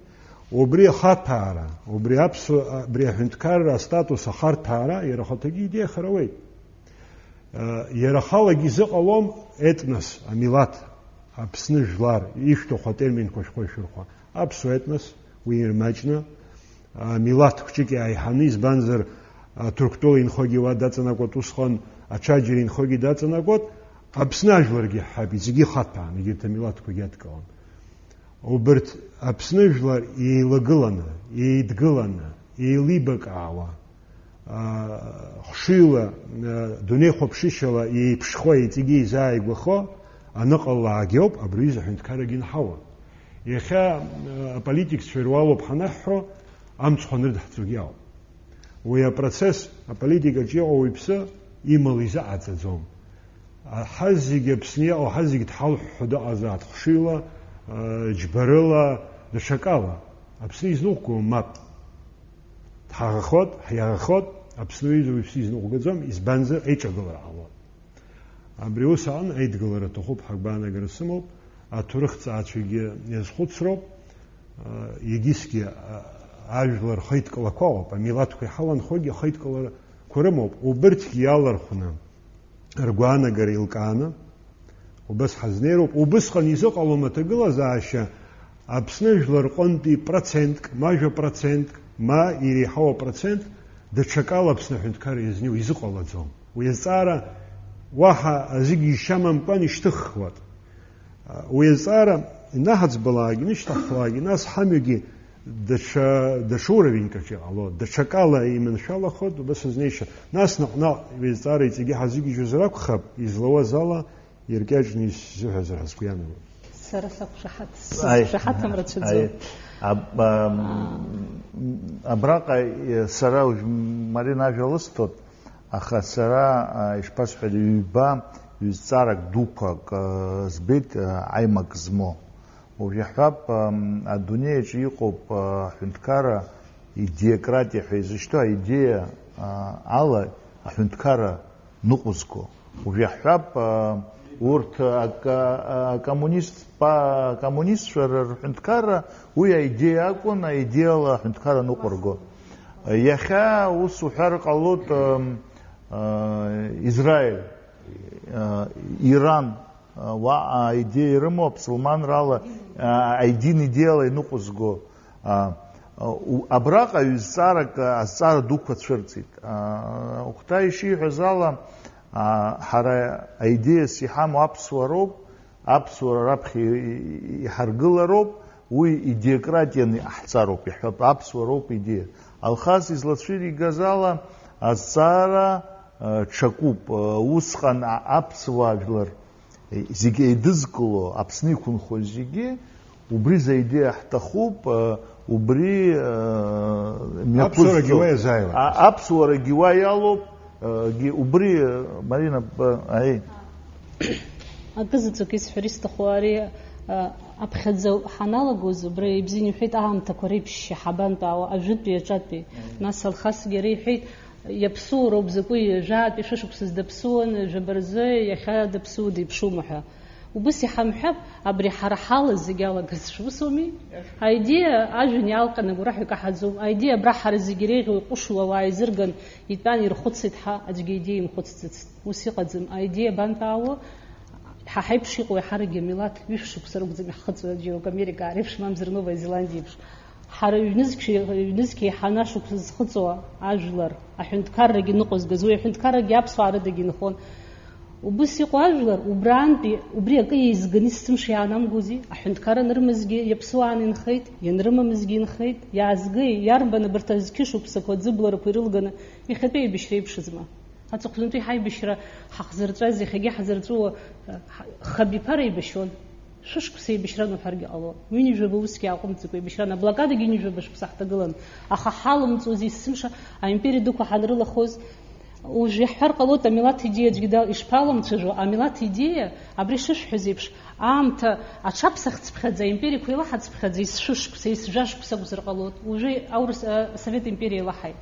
Убри ахаҭәаара, убри аԥсуа, абри аҳәынҭқарра астатус ахарҭәаара иара ахаҭагьы идеиахар ауеит. Иара ахалагьы изыҟалом етнос, амилаҭ, Аԥсны жәлар, ишәҭаху атерминқәа шәхы шәырхәа. Аԥсуа етнос, уи ирмаҷны, амилаҭ хәҷык иааиҳаны, избанзар, Ҭырқәтәыла инхогьы уа даҵанакуеит усҟан, аҽаџьара инхогьы даҵанакуеит, Аԥсны ажәларгьы ҳҳәап, зегьы ихаҭәаан, егьырҭ амилаҭқәагьы адкылан. Убырҭ Аԥсны жәлар еилагыланы, еидгыланы, еилибакаауа, аа, хшыҩла, аа, дунеихәаԥшышьала еиԥшхо, иҵегьы изааигәахо аныҟалаагьоуп абри аҩыза аҳәынҭқаррагьы инҳауа. Иахьа, аа, аполитикцәа ируалуп ҳанаҳҳәо, амцхә анырдҳҵогьы ауп. Уи апроцесс аполитикаҿы иҟоу уаҩԥсы имала изыҟаҵаӡом. Ҳазегь Аԥсны иҟоу, ҳазегь дҳалҳәҳәо дыҟазаап хшыҩла, ы, џьбарыла, даҽакала. Аԥсны изныҟәгом, мап. Дҳаӷахот, ҳиаӷахот, Аԥсны уаҩы уаҩԥсы изныҟәгаӡом, избанзар, аиҿагылара ҟалон. Абри ус аҟны аидгылара аҭахуп ҳәа агәаанагара сымоуп, аҭоурыхҭҵаацәагьы иазхәыцроуп, ы, егьысгьы, ы, ажәлар хеидкылақәа ыҟоуп, амилаҭқәа иҳаланхогьы хеидкыларақәа рымоуп, убырҭгьы иалархәны. Ргәаанагара еилкааны, убас ҳазнеироуп. Убысҟан изыҟалом аҭагылазаашьа Аԥсны жәлар рҟынтәи процентк, ма жәа процентк, ма иреиҳау апроцент даҽакала Аԥсны аҳәынҭқарра иазнеиуа изыҟалаӡом. Уи азҵаара уаҳа азыгьежьшьа амамкәан ишьҭыххуеит. Уи азҵаара инаҳаӡбалак, инышьҭаҳхлак, нас ҳамҩагьы даҽа, даҽа уровеньк аҿы иҟало, даҽакала иманшәалахоит, убас азнеишьа. Нас наҟ-наҟ уи азҵаара иҵегьы ҳазыгьежьуазар акәхап, излауаз ала, иркьаҿны исзыҳәазар ҳәа сгәы иаанагоит. Сара сақәшаҳаҭ, Аи. Сақәшаҳаҭым рацәаӡоуп. Аи. Аб-, ам, абраҟа, е, сара уажә Марина ажәа лысҭоит. Аха сара, а, ишԥасҳәари, ҩба, ҩ-, зҵаарак дуқәак, а, збеит, а, аимак змоу. Уажә иаҳҳәап, ам, адунеи аҿы иҟоуп, а, аҳәынҭқарра идеократиа ҳәа изышьҭоу аидеиа, а, ала аҳәынҭқарра ныҟәызго. Уажә иаҳҳәап, а, урҭ ака-, акоммунист па-, акоммунистцәа р-, рҳәынҭқарра уи аидеиа акәын, аидеиала аҳәынҭқарра ныҟәырго. Иахьа ус уҳәар ҟалоит, ам, а, Израиль, а, Иран, а, уаҟа аидеиа ирымоу аԥсылманрала, а, аидин идеиала иныҟәызго, а, а, у-, абраҟа ҩ-, зҵаарак, а, азҵаара дуқәа цәырҵит. А, ухәҭа ишиҳәаз ала, Ҳара аидеиас иҳамоу аԥсуароуп, аԥсуара раԥхьа иҳаргылароуп, уи идиократианы иҟаҳҵароуп, иҳәатәуп, аԥсуароуп идеиа. Алхас излацәыригаз ала, азҵаара ҽакуп. Усҟан аԥсуаа жәлар зегьы еидызкыло, Аԥсны иқәынхо зегьы, убри заидеиа ҳҭахуп, убри мҩаԥызҵо. Аԥсуарагьы уа иазааиуеит. Аԥсуарагьы уа иалоуп, убри, Марина, б-, аи. Акы заҵәык исҳәар исҭаху ари, аԥхьаӡа ҳаналагоз, убра ибзианы иҳәеит, аамҭақәа реиԥшьшьа ҳабантәаауа, ажәытәи аҿатәи. Нас Алхасгьы иара иҳәеит, иаԥсуроуп закәи, жәаатәи шәышықәсаз даԥсуан, жәаба рзы иахьа даԥсуо деиԥшума ҳәа. Убыс иҳамҳәап, абри ҳара ҳала зегь алагаз шәусуми? Аидеиа ажәҩан иалҟьан агәра ҳәа икаҳаӡом. Аидеиа абра ҳара зегь иреиӷьу иҟәышу ауаа изырган, итәан, ирхәыцит ҳәа, аӡәгьы аидеиа имхәыцӡацт. Ус иҟаӡам. Аидеиа абантәаауа? Ҳа ҳаиԥш иҟоу еиҳаракгьы амилаҭ ҩышә шықәса ракәӡам иаҳхыҵуа, џьоук Америка, Ари еиԥш, мамзар Новая Зеландиа еиԥш. Ҳара ҩнызқь, ҩнызқь еиҳаны ашықәса зхыҵуа ажәлар, аҳәынҭқаррагьы ныҟәызгаз, уи аҳәынҭқаррагьы аԥсуаа рыдагьы инхон. Убыс иҟоу ажәлар, убраантәи, убри акы еизганы есымша иаанамгози, аҳәынҭқар анырмазгьы иаԥсуааны инхеит, ианрымамызгьы инхеит, иаазгеи, иарбан абарҭ азқьышықәсақәа аӡыбларақәа ирылганы, иахьатәи аибашьра еиԥшызма? Аҵыхәтәантәи ҳаибашьра ҳахзырҵәаз, иахьагьы ҳзырҵәуо, ҳа-, хабиԥара еибашьуан. Шәышықәса еибашьран уҳәаргьы ҟалон. Ҩынҩажәаба усгьы ааҟәымҵӡакәа еибашьран. Аблокадагьы ҩынҩажәаба шықәса ҳҭагылан. Аха ҳалымҵуаз есымша аимпериа дуқәа ҳанрылахоз. Уажә иаҳҳәар ҟалоит, амилаҭ идеиа аӡәгьы дал-, ишԥалымцәажәо, амилаҭ идеиа, абри шышәҳәаз еиԥш, аамҭа аҽаԥсахцыԥхьаӡа, аимпериақәа еилаҳацыԥхьаӡа, есшәышықәса, есжәашықәса акәзар ҟалоит. Уажәы аурыс, а, Совет империа еилаҳаит.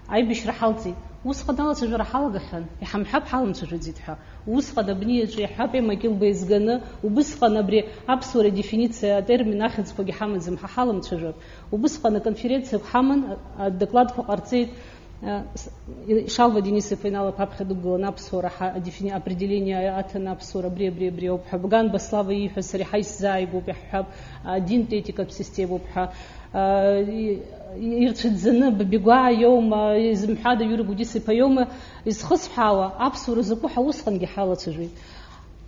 Аибашьра ҳалҵит. Усҟан алацәажәара ҳалагахьан, иҳамҳәап, ҳалымцәажәаӡеит ҳәа. Усҟан абни аҿы иаҳҳәап, Ема Кьылба изганы, убысҟан абри аԥсуара дефинициа атермин ахьӡқәагьы ҳамаӡам, ҳа ҳалымцәажәап. Убысҟан аконференциақәа ҳаман, а-, адокладқәа ҟарҵеит, а, с-, и-, Шалва Денис-иԥа иналаԥ аԥхьа дықәгылан аԥсуара ҳа-, адефини-, определение аҭаны аԥсуара абри, абри, абри ауп ҳәа. Бганба Слава ииҳәаз сара иаҳа исзааигәоуп, иаҳҳәап, адинтә етикатә системоуп ҳәа. А, и-, ирцәыӡаны, Бабигәаа иоума, изымҳәада, Иура Гәдиса-иԥа иоума, изхысҳәаауа, аԥсуара закәу ҳа усҟангьы ҳалацәажәеит.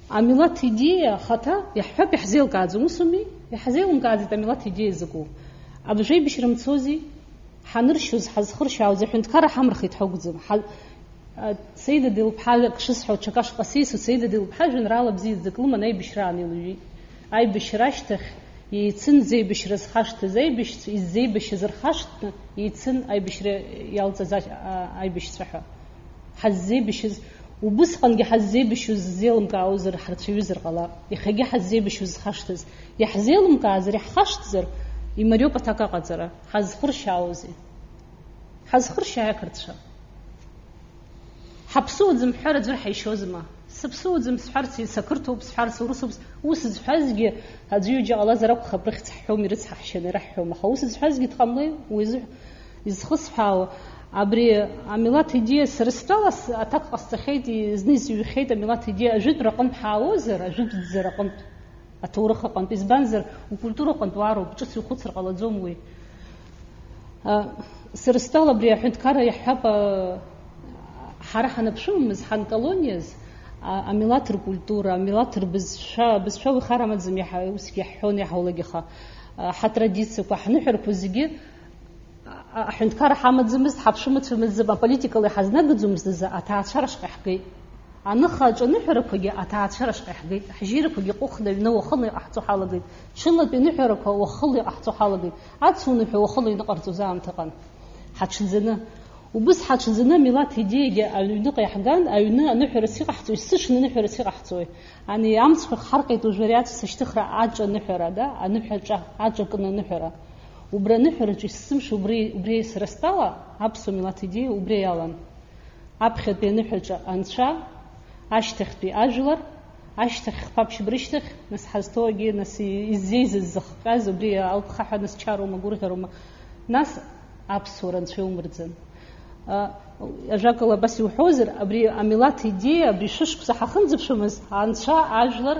Амилаҭ идеиа ахаҭа, иаҳҳәап, иаҳзеилкааӡом, усуми? Иаҳзеилымкааӡеит амилаҭ идеиа закәу. Абжеибашьра мцози? Ҳаныршьуаз, ҳазхыршьаауаз, аҳәынҭқарра ҳамырхит ҳәа акәӡам. Ҳа-, а, Саида Делыԥҳа, ак шысҳәо, ҽак ашҟа сеисо, Саида Делыԥҳа жәеинраала бзиаӡак лыман аибашьраан илыҩит. Аибашьра ашьҭахь еицын зеибашьра зхашҭыз аибашьцәа, иззеибашьыз рхашҭны, еицын аибашьра иалҵыз а-, а-, аибашьцәа ҳәа. Ҳаззеибашьыз, убысҟангьы ҳаззеибашьуаз ззеилымкаауазар, ҳарцәаҩызар ҟалап. Иахьагьы ҳаззеибашьуаз зхашҭыз. Иаҳзеилымкаазар, иаҳхашҭзар, имариоуп аҭак аҟаҵара. Ҳазхыршьаауазеи? Ҳазхыршьааи ақырҭцәа. Ҳаԥсуаӡам ҳҳәар аӡәыр ҳаишьозма? Сыԥсуаӡам сҳәарц, сақырҭуп сҳәарц, урысуп с-, ус зҳәазгьы аӡәы ҩыџьа ҟалазар акәхап, рыхьӡ ҳҳәом, ирыцҳаҳшьаны ираҳҳәом, аха ус зҳәазгьы дҟамлеи? Уи изыҳә-, изхысҳәаауа, абри амилаҭ идеиа сара стәала с-, аҭак ҟасҵахьеит, и-, зны изыҩхьеит амилаҭ идеиа, ажәытәра аҟынтә ҳаауозар, ажәытәӡара аҟынтә. Аҭоурых аҟынтә, избанзар, укультура аҟынтә уаароуп, ҿыц иухәыцыр ҟалаӡом уи. А, сара стәала абри аҳәынҭқарра иаҳҳәап, а, ҳара ҳанаԥшәымамыз, ҳанколониаз, а, амилаҭ ркультура, амилаҭ рбызшәа, абызшәа уи хар амаӡам, иаҳа-, усгьы иаҳҳәон, иаҳаулагьы, аха, а, ҳатрадициақәа, ҳныҳәарақәа зегьы А-, аҳәынҭқарра ҳамаӡамызт, ҳаԥшәымацәа мыӡӡам, аполитикала иҳазнагаӡомызт азы аҭаацәара шҟа иаҳгеит. Аныха аҿаныҳәарақәагьы аҭаацәара шҟа иаҳгеит. Ҳжьирақәагьы ҟәыхны аҩны уахынла иҟаҳҵо ҳалагеит. Ҽынлатәи аныҳәарақәа уахынла иҟаҳҵо ҳалагеит. Ацуныҳәа уахынла иныҟарҵоз аамҭа ыҟан. Ҳаҽӡаны. Убыс ҳаҽӡаны амилаҭ идеиагьы аҩныҟа иаҳган, аҩны аныҳәарас иҟаҳҵои, сыҽны аныҳәарас иҟаҳҵои? Ани амцхә ихҳарҟьеит уажәы ари ацәа ашьҭыхра аҿаныҳәара, да, аныҳәаҿа, аҿакны аныҳәара. Убра аныҳәараҿы есымша убри, убри сара стәала аԥсуа милаҭ идеиа убри иалан. Аԥхьатәи аныҳәаҿа анцәа, ашьҭахьтәи ажәлар, ашьҭахь хԥа-ԥшьба рышьҭахь, нас ҳазҭоугьы, нас иззеизаз зыхҟьаз, убри алԥха ҳәа нас чароума, гәырӷьароума, нас аԥсуара анцәа иумырӡын. А, ажәакала, абас иуҳәозар, абри амилаҭ идеиа, абри шәышықәса ҳахынӡаԥшуамыз, анцәа, ажәлар,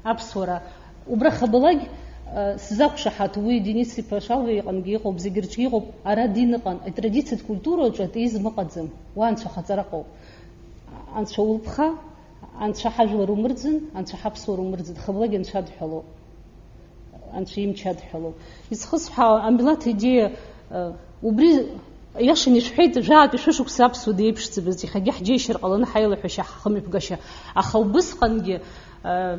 аԥсуара. Убра хабалак, а, сзақәшаҳаҭу, уи Денис-иԥа Шалва иҟынгьы иҟоуп, зегь рҿы иҟоуп, ара дин ыҟан, атрадициатә культураҿы атеизм ыҟаӡам, уа анцәахаҵара ыҟоуп. Анцәа улԥха, Анцәа ҳажәлар умырӡын, Анцәа ҳаԥсуара умырӡын, хыблагьы Анцәа адҳәалоуп. Анцәа имч адҳәалоуп. Изхысҳәаау, амилаҭ идеиа, э, убри иашан ишәҳәеит, жәаатәи шәышықәса аԥсуа деиԥшӡамызт, иахьагьы ҳџьеишьар ҟаланы ҳаилаҳәашьа, ҳхымҩаԥгашьа. Аха убысҟангьы, э,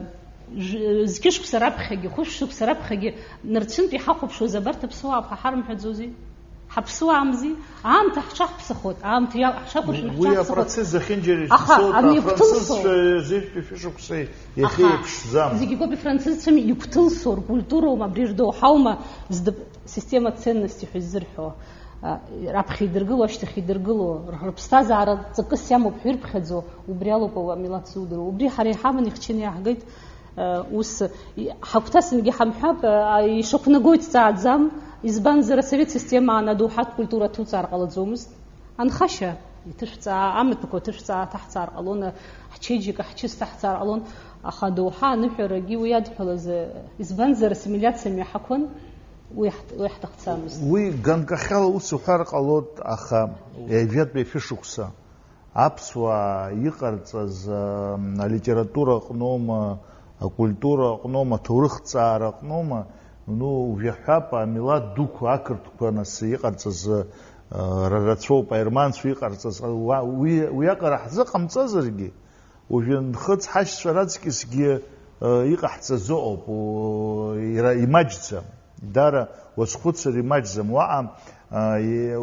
жә-, зқьышықәса раԥхьагьы, хәышәшықәса раԥхьагьы нарцәынтә иҳахәаԥшуаз абарҭ аԥсуаа ҳәа ҳарымҳәаӡози? Ҳаԥсуаамзи, аамҭа ҳҽаҳԥсахот, аамҭа иа-, ҳҽақәыршәаны Уи ҳҽаҳԥсахот. Апроцесс зехьынџьара Аха, ишцоит, ани игәҭылсо? Афранцызцәа зежәтәи шәышықәсеи иахьа Аха, еиԥшӡам. Зегь игоуп ифранцызцәами, игәҭылсо, ркультураума, абри рдоуҳаума, здып-, система ценностей ҳәа иззырҳәо, а, раԥхьа идыргыло, ашьҭахь идыргыло, р-, рыԥсҭазаара ҵакыс иамоуп ҳәа ирԥхьаӡо, убри алоуп амилаҭ зудыруа. Убри ҳара иҳаман, ихчаны иааҳгеит. Ус ҳагәҭасынгьы ҳамҳәап, ишақәнаго иҭҵааӡам, избанзар, асовет системаан адоуҳатә культура ҭуҵаар ҟалаӡомызт. Анхашьа иҭышәҵаа, амаҭәақәа ҭышәҵаа ҭаҳҵаар ҟалон, ҳчеиџьыка, ҳчыс ҭаҳҵаар ҟалон, аха адоуҳа аныҳәарагьы уи адҳәалаз, избанзар, ассимилиациа мҩа ҳақәын, уи ҳҭ-, уи ҳҭахӡамызт. Уи ганкахьала ус уҳәар ҟалоит, аха ҩажәатәи ашәышықәса аԥсуаа иҟарҵаз, ам, алитература аҟноума, акультура аҟноума, аҭоурыхҭҵаара аҟноума, ну, ужәаҳәап, амилаҭ дуқәа, ақырҭқәа, нас, иҟарҵаз, а, ра-, рацәоуп, аерманцәа иҟарҵаз, уа-, уи, уиаҟара ҳзыҟамҵазаргьы, уажәы нхыҵ ҳашьцәа раҵкьысгьы, а, иҟаҳҵаз ыҟоуп, у-, ира-, имаҷӡам. Дара уазхәыцыр имаҷӡам. Уаҟа, а, и-,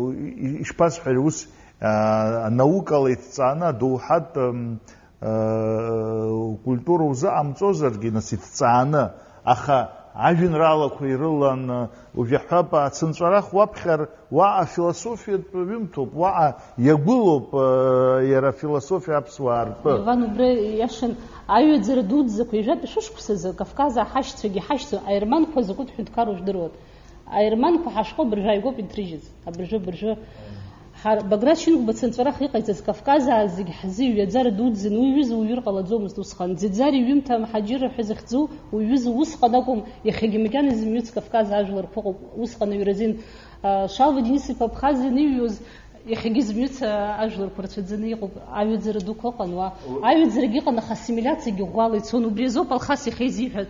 и-, ишԥасҳәари, ус, а, анаукала иҭҵааны адоуҳатә, м, а, культура узыҟамҵозаргьы, нас, иҭҵааны, аха ажәеинраалақәа ирылан, а, ужәаҳәап, ацынҵәарах уаԥхьар, уаҟа философиатә ҩымҭоуп, уаҟа иагәылоуп, а, иара афилософиа аԥсуаа ртәы. Иван, убра иашан, аҩаӡара дуӡӡақәа ҩажәатәи шәышықәсазы Кавказаа ҳашьцәагьы ҳашьцәа аерманқәа закәытә ҳәынҭқарра жәдыруан. Аерманқәа ҳашкол абыржәы ааигәоуп инҭрыжьыз. Абыржәы, абыржәы. Ҳар-, Баграт Шьынқәба цынҵәарах иҟаиҵаз Кавказаа зегь ҳзы иҩаӡара дуӡӡан, уи ҩыза уҩыр ҟалаӡомызт усҟан. Ӡеӡари ҩымҭа мҳаџьырра ҳәа захьӡу, уи ҩыза усҟан акәым, иахьагьы макьана изымҩыц Кавказ ажәларқәа ыҟоуп. Усҟан аҩразин, а, Шалва Денис-иԥа Абхазиа аныҩҩуаз, иахьагьы изымҩыц, а, ажәларқәа рацәаӡаны иҟоуп. Аҩаӡара дуқәа ыҟан уа. Аҩаӡарагьы ыҟан, аха ассимилиациагьы ӷәӷәала ицон. Убри азоуп Алхас иахьа изиҳәаз.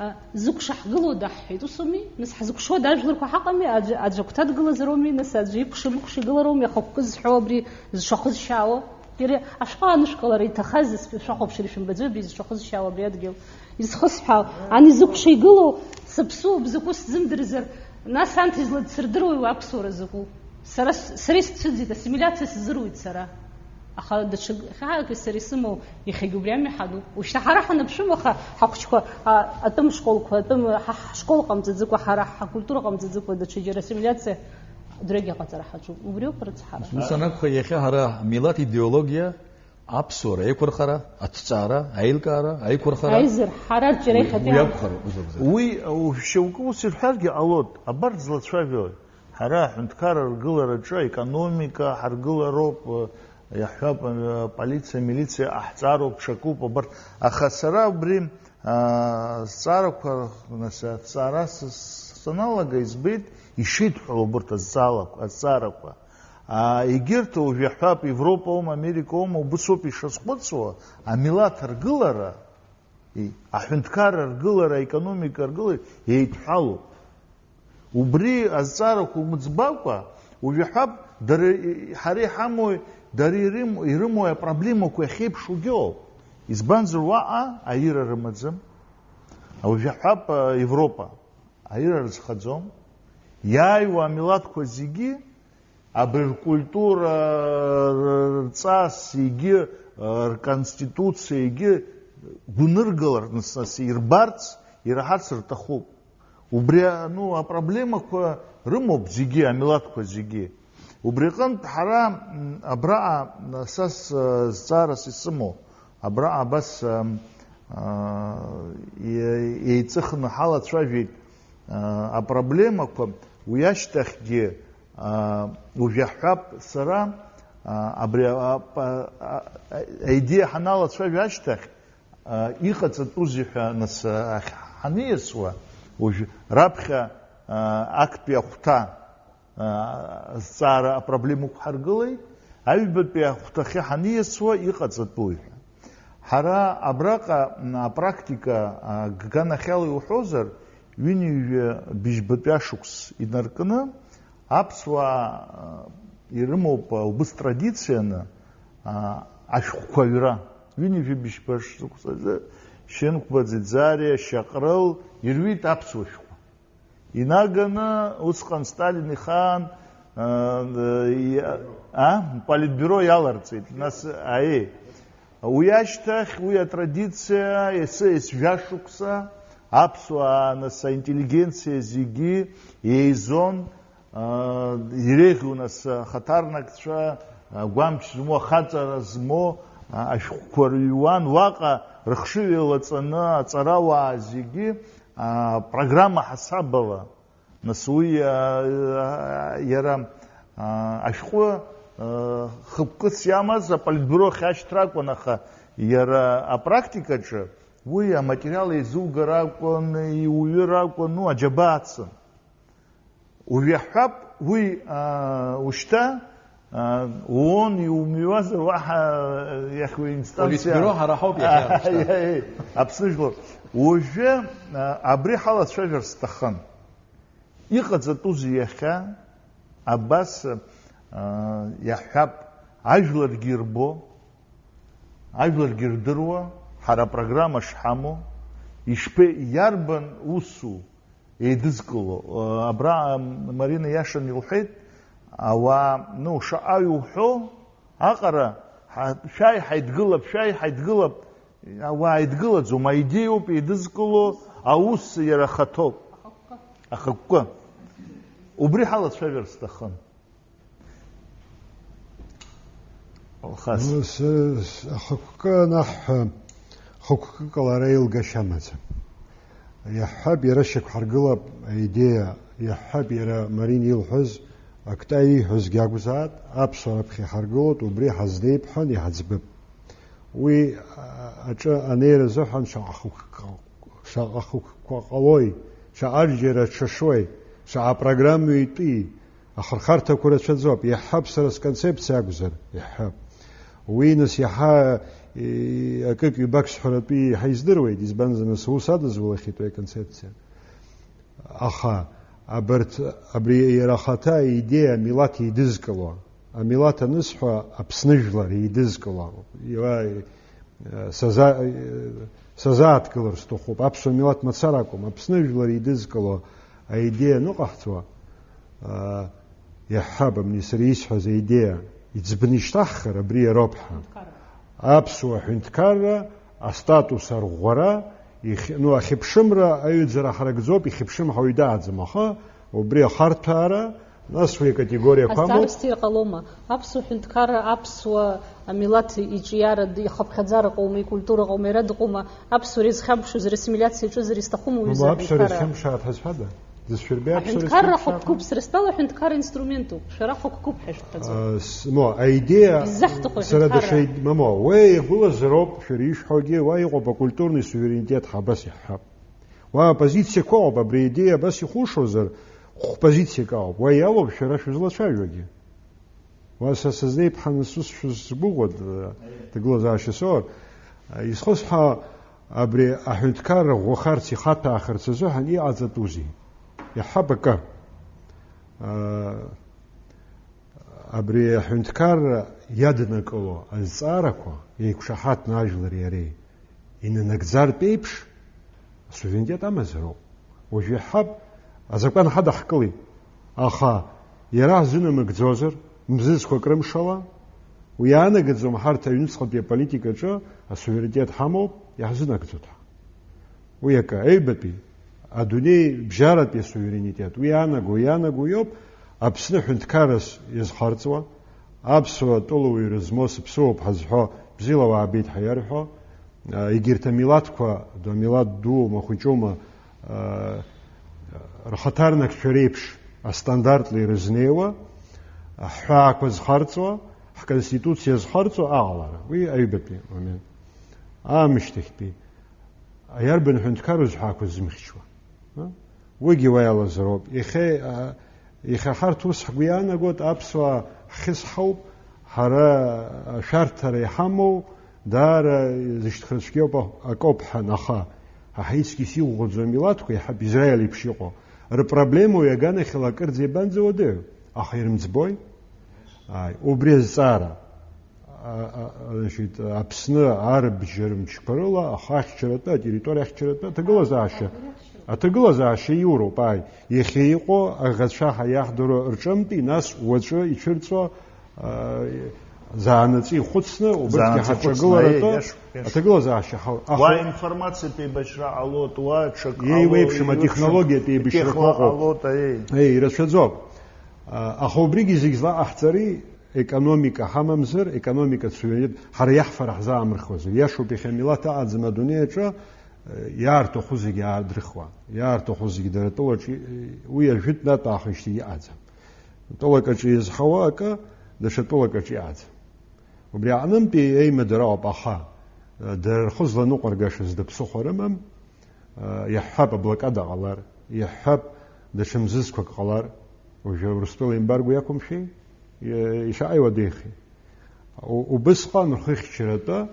А, зықәшаҳгылода ҳҳәеит, усоми? Нас ҳзықәшода ажәларқәа ҳаҟами, аӡә, аӡә агәҭа дгылазароуми, нас аӡә икәша-мыкәша игылароуми, ахықәкы зҳәо абри зшахызшьаауа? Иара ашәҟәы анышәкалара иҭахазҭгьы шәахәаԥшыр ишәымбаӡои абри зшахызшьаауа абри адгьыл? Изхысҳәаау, ани зыкәша игылоу, сыԥсуоуп, закәу сзымдырзар, нас анҭ излацырдыруеи уи аԥсуара закәу? Сара с-, сара исцәыӡит, ассимилиациа сзыруит сара. Аха даҽа хьаак сара исымоу иахьагьы убри ами ҳану. Ушьҭа ҳара ҳанаԥшәым, аха ҳахәыҷқәа, а, атәым школқәа, атәым, ҳа-, ҳшкол ҟамҵаӡыкәа, ҳара ҳкультура ҟамҵаӡыкәа, даҽаџьара ассимилиациа дурагь аҟаҵара ҳаҿуп. Убриоуп рыцҳара. Ус анакәха, иахьа ҳара ҳмилаҭ идеологиа, аԥсуара аиқәырхара, аҭҵаара, аилкаара, аиқәырхара, Аизар, ҳара џьара уи, иахьатәи уи аамҭа. Акәхароуп, ус акәзар. Уи, шьоукы ус ирҳәаргьы ҟалоит, абарҭ злацәажәои? Ҳара аҳәынҭқарра аргылараҿы аекономика ҳаргылароуп, иаҳҳәап, аполициа, амилициа ҟаҳҵароуп, ҽакуп, абарҭ. Аха сара убри, аа, зҵаарақәа, нас, аҭҵаара с-, с-, саналага, избеит ишеидҳәалоу убарҭ азҵаалақәа, азҵаарақәа. Аа, егьырҭ, уажә иаҳҳәап, Европоума, Америкоума, убысоуп ишазхәыцуа, амилаҭ аргылара, и-, аҳәынҭқарра аргылара, аекономика аргылара еидҳәалоуп. Убри азҵаарақәа умыӡбакәа, уажә иаҳҳәап, дара, ҳара иҳамои, дара ирым-, ирымои апроблемақәа иахьеиԥшугьы ыҟоуп. Избанзар, уаҟа аира рымаӡам. Уажә иаҳҳәап, Европа аира рызхаӡом. Иааиуа амилаҭқәа зегьы абри ркультура, р-, рҵас, егьи, р-, рконституциа, егьи гәныргалар, нас, нас ирбарц, ираҳарц рҭахуп. Убри, ну, апроблемақәа рымоуп зегьы, амилаҭқәа зегьы. Убри аҟынтә ҳара, м, абраҟа, м, са с-, зҵаарас исымоу, абраҟа абас, м, а, е-, еиҵыхны ҳалацәажәеит, а, апроблемақәа, уи ашьҭахьгьы, а, уажә иаҳҳәап, сара, а, абри а-, а-, а-, аидеиа ҳаналацәажәа ашьҭахь, а, иҟаҵатәузеи ҳәа, нас, а, ахь ҳаниасуа, уажә раԥхьа, а, актәи ахәҭа, а, азҵаара апроблема ықәҳаргылеит, Аҩбатәи ахәҭахьы ҳаниасуа иҟаҵатәуи ҳәа. Ҳара абраҟа, м, апрактика, а, ганахьала иуҳәозар, ҩынҩажәа быжьбатәи ашықәс инаркны, аԥсуаа, а, ирымоуп, а, убыс традицианы, а, ашәҟәқәа аҩра. Ҩынҩажәа быжьба шықәс азы Шьынқәба, Ӡиӡариа, Шьаҟрыл ирҩит аԥсуа шәҟәқәа. Инаганы усҟан Сталин ихаан, а, а, политбиуро иаларҵеит. Нас, аиеи. Уи ашьҭахь, уи атрадициа, ес-, есжәа шықәса, аԥсуаа, нас, аинтеллигенциа зегьы еизон, а, иреиӷьу, нас, ахаҭарнакцәа, а, гәамч змоу, ахаҵара змоу, а, ашәҟәқәа рыҩуан, уаҟа рыхшыҩ еилаҵаны аҵарауаа зегьы, а, программа ҳасабала, нас уи, а, а, иара, а, ашәҟәы, а, хықәкыс иамаз аполитбиуро ахь ашьҭра акәын, аха иара апрактикаҿы уи аматериал еизугар акәын, иуҩыр акәын, ну, аџьабаа ацын. Уажә иаҳҳәап, уи, а, ушьҭа, а, ООН иумҩуазар, уаҳа иахьуи инстанциа. Политбиуро ҳара ҳауп иахьа, ушьҭа. Аԥсны жәлар. Уажәы, а, абри ҳалацәажәар сҭахын. Иҟаҵатәузеи иахьа абас, а, иаҳҳәап, ажәларгьы ирбо, ажәларгьы ирдыруа, ҳара апрограмма шҳамоу, ишԥе-, иарбан усу еидызкыло? Абра, ам, Марина иашан илҳәеит, ауаа, ну, шаҟа иуҳәо, аҟара, ҳа-, шәааи ҳаидгылап, шәааи ҳаидгылап, ауаа еидгылаӡом, аидеиоуп еидызкыло, аус иара ахаҭоуп. Ахықәкы. Убри ҳалацәажәар сҭахын. Алхас. Ну, с-, с-, ахықәкы анаҳҳәа, хықәкык ала ара еилгашьа амаӡам. Иаҳҳәап, иара шьақәҳаргылап аидеиа, иаҳҳәап, иара Марин илҳәаз, акта ииҳәозгьы акәзаат, аԥсуаа раԥхьа иҳаргылоит, убри ҳазнеип ҳәан иҳаӡбып. Уи, а, аҿы анеира азыҳәан шаҟа хықәкы, шаҟа хықәкқәа ҟалои, шаҟа абџьар аҽашуеи, шаҟа программҩы итәи, ахырхарҭақәа рацәаӡоуп. Иаҳҳәап, сара сконцепциа акәзар, иаҳҳәап. Уи, нас, иаҳа, и, акык-ҩбак сҳәаратәы иаҳа издыруеит, избанзар, нас, аус адызулахьеит уи аконцепциа. Аха абарҭ, абри иара ахаҭа аидеиа амилаҭ еидызкыло, амилаҭ анысҳәа, Аԥсны жәлар еидызкыло, иара, саза-, сазааҭгылар сҭахуп. Аԥсуа милаҭ мацара акәым, Аԥсны жәлар еидызкыло аидеиа аныҟаҳҵо, а, иаҳҳәап, абни сара исҳәаз аидеиа иӡбны ишьҭаҳхыр, абри иароуп ҳәа. Аԥсуа ҳәынҭқарра астатус арӷәӷәара, ихь-, ну, ахьыԥшымра аҩаӡара ҳаракӡоуп, ихьыԥшым ҳауаҩ дааӡам, аха убри ахарҭәаара, нас уи акатегориақәа амоуп. Азҵаара сҭир ҟалома? Аԥсуа ҳәынҭқарра, аԥсуа амилаҭ иҿиара, ихыԥхьаӡара ҟоума, икультура ҟоума, иара дыҟоума, аԥсуара изхьамԥшызар, ассимилиациа иаҿызар, изҭахума уи? Мама, аԥсуара изхьамԥшаат ҳәа зҳәада? Дызшәырбеи аԥсуара ҳәынҭқарра изхьамԥшаат? Ҳақәкуп, сара стәала аҳәынҭқарра инструментуп, шәара ҳақәкуп ҳәа шәҳәаӡом. А, с-, ну, аидеиа, иззаҳҭаху сара аҳәынҭқарра даҽа ид-, мама, уи иагәылазароуп, шәара ишәҳәогьы, уа иҟоуп акультурный суверенитет ҳәа абас иаҳҳәап. Уа апозициақәа ыҟоуп, абри аидеиа абас ихушозар, хә-позициак ауп, уа иалоуп шәара шәызлацәажәогьы. Уа са сызнеиԥҳаны сус шәызгәыӷуа д-, дгылазаашьа соур, изхысҳәаа абри аҳәынҭқарра ӷәӷәахарц, ихаҭәаахарц азыҳәан иҟаҵатәузеи? Иаҳҳәап акы. А, абри аҳәынҭқарра иаднакыло азҵаарақәа еиқәшаҳаҭны ажәлари иареи инанагӡартә еиԥш, асуверенитет амазароуп. Уажә иаҳҳәап, азакәан ҳадаҳкылеит, аха иара ҳзынамыгӡозар, мзызқәак рымшала, уи иаанагаӡом, ҳарҭ аҩныҵҟатәи аполитикаҿы асуверенитет ҳамоуп, иаҳзынагӡоит ҳәа. Уи акы, аҩбатәи, адунеи бжьаратәи асуверенитет, уи иаанаго, иаанаго иоуп Аԥсны ҳәынҭқаррас иазхарҵуа, аԥсуа атәылауаҩра змоу сыԥсуоуп ҳазҳәо, бзиала уаабеит ҳәа иарҳәо, а, егьырҭ амилаҭқәа, ду-, амилаҭ дуоума, хәыҷума, а, рхаҭарнакцәа реиԥш астандартла ирызнеиуа, ҳҳәаақәа зхарҵуа, ҳконституциа зхарҵо аҟалара. Уи аҩбатәи момент. Аамышьҭахьтәи. Иарбан ҳәынҭқару зҳәаақәа ззымхьчуа? Уигьы уа иалазароуп. Иахьа, а, иахьа ҳарҭ ус ҳгәы иаанагоит, аԥсуаа ҳхьысҳауп, Ҳара ашәарҭара иҳамоу даара зышьҭхырцәгьоуп акоуп ҳәан, аха ҳа ҳаицгьы сиӷәӷәаӡоу амилаҭқәа иаҳап Израиль еиԥш иҟоу. Рпроблема уи аганахьала акырӡа иабанӡа уадаҩу, аха ирымӡбои? Ааи, убри азҵаара. А, а, значит, Аԥсны арбџьар мчқәа рыла ахы ахьчаратәы, атерриториа ахьчаратәы аҭагылазаашьа, аҭагылазаашьа иуроуп, ааи. Иахьа иҟоу аӷацәа ҳа иаҳдыруа рҿынтәи, нас уаҵәы ицәырҵуа, а, заанаҵы ихәыцны, убырҭгьы Заанаҵы ихәыцны, ҳаҿагыларатәы аиеи, иашоуп, иашоуп. Аҭагылазаашьа ҳау-, аха Уа информациатә еибашьра ҟалоит, уа ҽак Иеиуеиԥшым ҟало, иеиуеиԥшым атехнологиатә еибашьрақәа техника ыҟоуп. Ҟалоит, аиеи. Еи, ирацәаӡоуп. А, аха убригьы зегь злаҟаҳҵари, економика ҳамамзар, економикатә суверенитет ҳара иаҳфара ҳзаамырхуазар. Иашоуп, иахьа амилаҭ аҟаӡам адунеи аҿы, э, иаарҭаху зегь аадрыхуа, иаарҭаху зегь дара атәылаҿы, э, уи ажәытә натә аахижьҭеи иҟаӡам. Тәылак аҿы иазҳауа акы, даҽа тәылак аҿы иҟаӡам. Убри аҟнынтәи еимадара ауп, аха, э, дара рхы зланыҟәыргашаз даԥсыхәа рымам, Иаҳҳәап, аблокада ҟалар, иаҳҳәап, даҽа мзызқәак ҟалар, уажәы Урыстәыла ембарго иақәымшәеи? Ишаҟа иуадаҩхеи? У-, убысҟан рхыхьчаратәы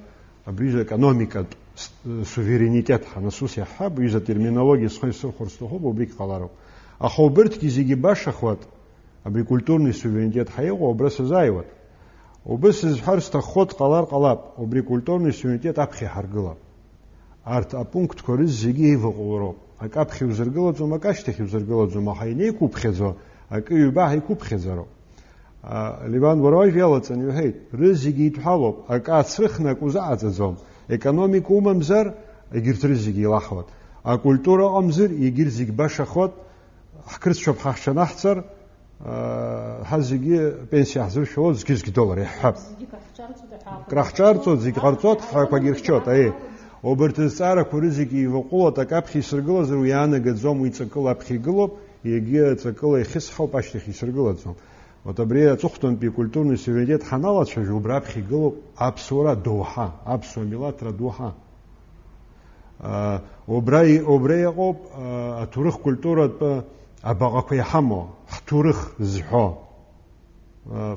абри аҩыза економикатә с-, суверенитет ҳәа нас ус иаҳҳәап, ҩыза терминологиа схы исырхәар сҭахуп, убригь ҟалароуп. Аха убырҭгьы зегьы башахуат, абри культурный суверенитет ҳәа иҟоу абра сазааиуат. Убыс изҳәар сҭаххо дҟалар ҟалап, убри культурный суверенитет аԥхьа иҳаргылап. Арҭ апунктқәа рызегьы еиваҟәылароуп. Акы аԥхьа иузыргылаӡом, акы ашьҭахь иузыргылаӡом, аха инеиқәуԥхьаӡо, акы ҩба ҳаиқәыԥхьаӡароуп. А, Леван, уара уажә иалаҵаны иуҳәеит, рызегьы еидҳәалоуп, акы ацрыхны акы узаҟаҵаӡом. Економика умамзар, егьырҭ рызегьы еилаҳауеит. Акультура ыҟамзар, егьырҭ зегь башахоит, ҳқырҭцәоуп ҳахьчанаҳҵар, Ҳа зегьы пенсиа ҳзыршәало зқьы-зқьы доллар иаҳҳәап. Зегьы краҳҿарҵоит, аҳәа. Краҳҿарҵоит, зегь ҟарҵоит, ҳҳәақәагьы рхьчоит, аиеи. Убарҭ зҵаарақәа рызегьы еиваҟәылоит, акы аԥхьа исыргылазар уи иаанагаӡом, уи ҵакыла аԥхьа игылоуп, егьи ҵакыла ихьысҳауп, ашьҭахь исыргылаӡом. Вот абри аҵыхәтәантәи акультурный суверенитет ҳаналацәажәо, убра аԥхьа игылоуп аԥсуара доуҳа, аԥсуа милаҭра доуҳа. Убра, убра иҟоуп, аҭоурых культуратә абаҟақәа иҳамоу, ҳҭоурых зҳәо.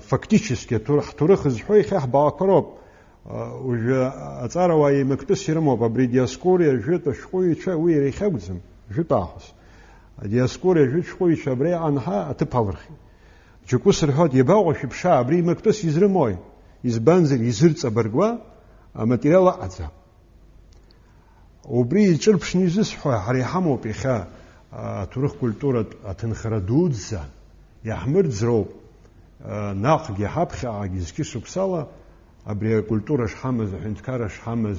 Фактически аҭоур-, ҳҭоурых зҳәо иахьа ҳбаҟақәа роуп. Уажәы аҵарауаа еимактәыс ирымоуп, абри Диоскуриа жәытә ашәҟәыҩҩцәа, уи иара ихьакәӡам, жәытә аахыс. Адиоскуриа жәытә шәҟәыҩҩцәа абра иҟан ҳәа аҭыԥ алырхит. Џьоукы сырҳәоит, иабаҟоу шәыԥша, абри еимактәыс изрымои? Избанзар, изырҵабыргуа аматериал ыҟаӡам. Убри иҿырԥшны изысҳәо, ҳара иҳамоуп иахьа, а, аҭоурых культуратә аҭынхара дуӡӡа, иаҳмырӡроуп, а, наҟгьы ҳаԥхьаҟагьы зқьы шықәсала абри акультура шҳамаз, аҳәынҭқарра шҳамаз,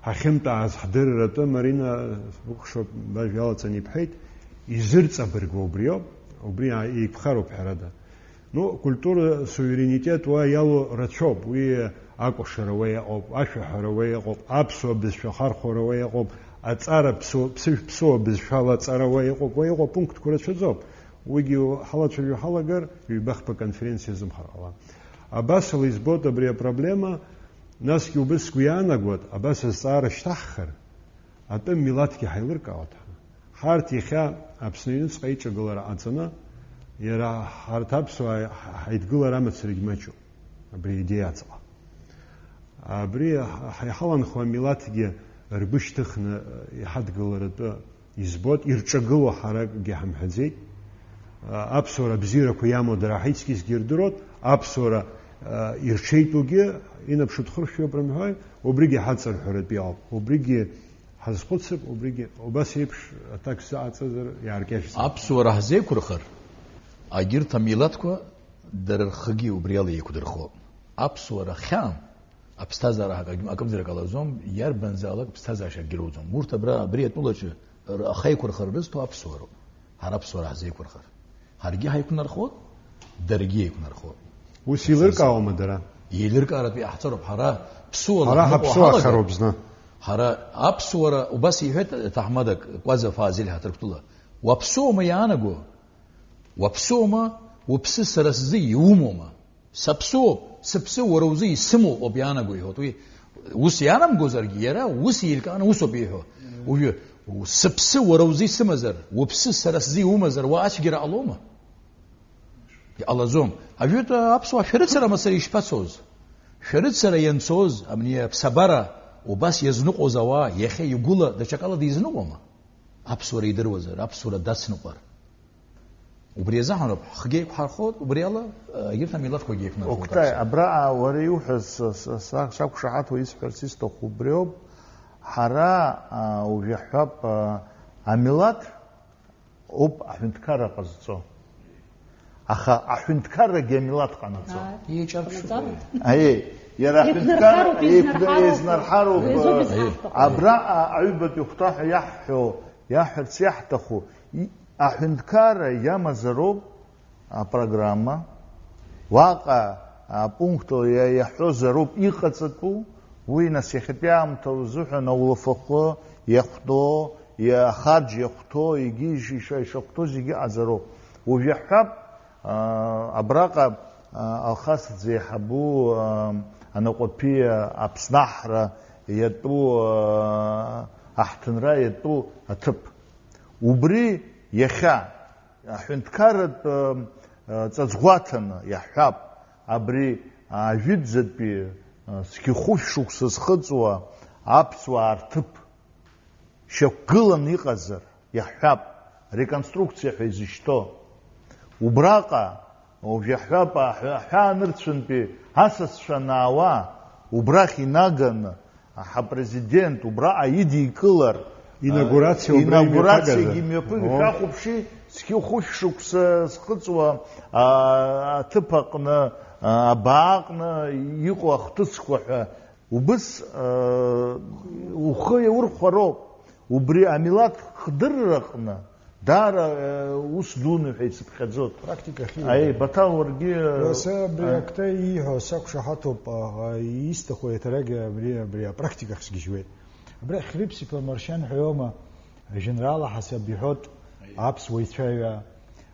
ҳахьынтәааз ҳдырратәы, Марина, сбыкәхшоуп, бажә иалаҵаны ибҳәеит, изырҵабыргуа убриоуп, убри а-, еиқәхароуп ҳәарада. Ну, культура суверенитет уа иалоу рацәоуп, уи акәашара уа иҟоуп, ашәаҳәара уа иҟоуп, аԥсуа бызшәа ахархәара уа иҟоуп, аҵара ԥсуа, ԥсыжә-, ԥсуа бызшәала аҵара уа иҟоуп, уа иҟоу апунктқәа рацәаӡоуп. Уигьы ҳалацәажәо ҳалагар, ҩбахԥа конференциа азымхар ҟалап. Абасала избоит абри апроблема, насгьы убыс сгәы иаанагоит, абас азҵаара шьҭаҳхыр, атәым милаҭгьы ҳаилыркаауеит ҳәа. Ҳарҭ иахьа Аԥсны аҩныҵҟа аиҿагылара ҟаҵаны, иара ҳарҭ аԥсуаа ҳаидгылара амацарагь маҷуп, абри аидеиа аҵаҟа. Абри ҳа-, ҳа-, иҳаланхо амилаҭгьы ргәы шьҭыхны иҳадгыларатәы избоит, ирҿагыло ҳаракгьы ҳамҳәаӡеит. Аԥсуара абзиарақәа иамоу дара ҳаицгьы-згьы ирдыруеит, аԥсуара, а, ирҽеитәугьы инаԥшуа дхыршәоуп рымҳәои, убригьы ҳаҵарҳәаратәы иҟоуп, убригьы ҳазхәыцып, убригьы убас еиԥш аҭак сзаҟаҵазар иааркьаҿӡам. Аԥсуара ҳзеиқәырхар, агьырҭ амилаҭқәа дара рхгьы убриала еиқәдырхоит. Аԥсуара хьаам, аԥсҭазаара акагь-, акымзарак ҟалаӡом, иарбанзаалак ԥсҭазаашьа акгьы роуӡом. Урҭ абра, абри атәылаҿы р-, ахеиқәырхара рызҭо аԥсуароуп. Ҳара аԥсуара ҳзеиқәырхар. Ҳаргьы ҳаиқәнархоит, даргьы еиқәнархоит. Ус еилыркаауама дара? Еилыркааратәы иҟаҳҵароуп. Ҳара ԥсуала Ҳара ҳныҟәо ҳаԥсуа ҳалагар, ахароуп зны. Ҳара аԥсуара, убас иҳәеит ҭаҳмадак, Кәаӡа Фазиль ҳаҭырқәтәыла. Уаԥсуоума иаанаго? Уаԥсуоума? Уԥсы сара сзы иумоума? Саԥсуоуп, сыԥсы уара узы исымоуп ауп иаанаго иҳәоит. Уи ус иаанамгозаргьы, иара ус еилкааны усоуп ииҳәо. Уажәы, сыԥсы уара узы исымазар, уԥсы сара сзы иумазар, уа ацәгьара ҟалома? Иҟалаӡом. Ажәытә аԥсуаа шәарыцара мацара ишԥацоз? Шәарыцара ианцоз, абни аԥсабара убас иазныҟәоз ауаа, иахьа игәыла даҽакала дизныҟәома? Аԥсуара идыруазар, аԥсуара дацныҟәар. Убри азыҳәаноуп, ҳхгьы еиқәҳархоит, убри ала, егьырҭ амилаҭқәагьы еиқәнархоит. Октай, аԥсуаа. Абраҟа уара иуҳәаз са, са, са, сақәшаҳаҭуа исҳәарц исҭаху убриоуп. Ҳара, а, уажә иаҳҳәап, а, амилаҭ ауп аҳәынҭқарра ҟазҵо. Аха аҳәынҭқаррагьы амилаҭ ҟанаҵо. Ааи. Еиҿарԥшуп. Ҟанаҵароуп. Аиеи, иара аҳәынҭқарра еиқәнархароуп, еиқәна-, еизнархароуп, еизнархароуп, еиқәнархароуп. Абраҟа аҩбатәи ахәҭа ҳәа иаҳҳәо, иаҳҳәарц иаҳҭаху, и-, аҳәынҭқарра иамазароуп апрограмма, уаҟа апунктла иа-, иаҳҳәозароуп иҟаҵатәу, уи нас иахьатәи аамҭа узыҳәан аулафахәы иахәҭоу, иа-, ахарџь иахәҭоу, егьи иш-, иш-, ишахәҭоу зегьы ыҟаҵароуп. Уажә иаҳҳәап, аа, абраҟа, аа, Алхас дзеиҳабу, аа, Анаҟәаԥиа Аԥсны аҳра иатәу, аа, аҳҭынра иатәу аҭыԥ. Убри иахьа аҳәынҭқарратә, ыы, ҵаҵӷәаҭаны иаҳҳәап, абри ажәытәӡатәи, ыы, зқьи хәышә шықәса зхыҵуа аԥсуаа рҭыԥ шьақәгыланы иҟазар, иаҳҳәап, реконструкциа ҳәа изышьҭоу. Убраҟа, уажә иаҳҳәап, аҳәа-, аҳәаанырцәынтәи асасцәа анаауа, убрахь инаганы, ҳапрезидент убраҟа идикылар, инаугурациа а, убра инаугурациагьы имҩаԥагазар. Имҩаԥыга, о, шәахәаԥши, зқьи хәышә шықәса зхыҵуа, а, аҭыԥ аҟны, а, абааҟны иҟоу ахҭысқәа ҳәа. Убыс, а, ухы иаурхәароуп. Убри амилаҭ хдырраҟны даара, э, ус дуны ҳәа ицыԥхьаӡоит. Практика ахьиуа. Аи, Баҭал, уаргьы, э, Уаса абри а- акта ииҳәо сақәшаҳаҭуп, аха исҭаху еиҭарагьы абри, абри апрактика ахь сгьежьуеит. Абри Хьрыԥс иԥа Маршьан ҳәа иоума, ажәеинраала ҳасаб иҳәоит, аиеи, аԥсуа ицәаҩа,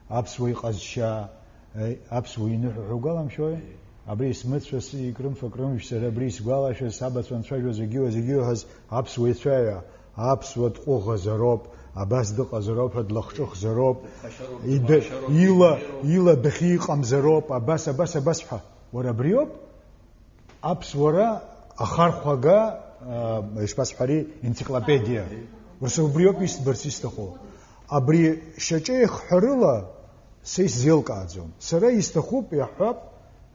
аԥсуа иҟазшьа, Аи, аԥсуа иныҳәа ҳәа угәаламшәои? Абри смыцәа, сикрымфа-крымжә, сара абри исгәалашәаз, сабацәа анцәажәо зегьы, зегьы ҳәа аԥсуа ицәаҩа, аԥсуа дҟәыӷазароуп, абас дыҟазароуп ҳәа длахҿыхзароуп, Дыԥхашьароуп, ида-, дыбаашароуп, ила, дыбзиароуп. Ила дахьиҟамзароуп, абас, абас, абас ҳәа. Уара абриоуп аԥсуара ахархәага, а, ишԥасҳәари, енциклопедиа. Ус убриоуп исбарц исҭаху. Абри шьаҿеихҳәарыла Са исзеилкааӡом. Сара исҭахуп, иаҳҳәап,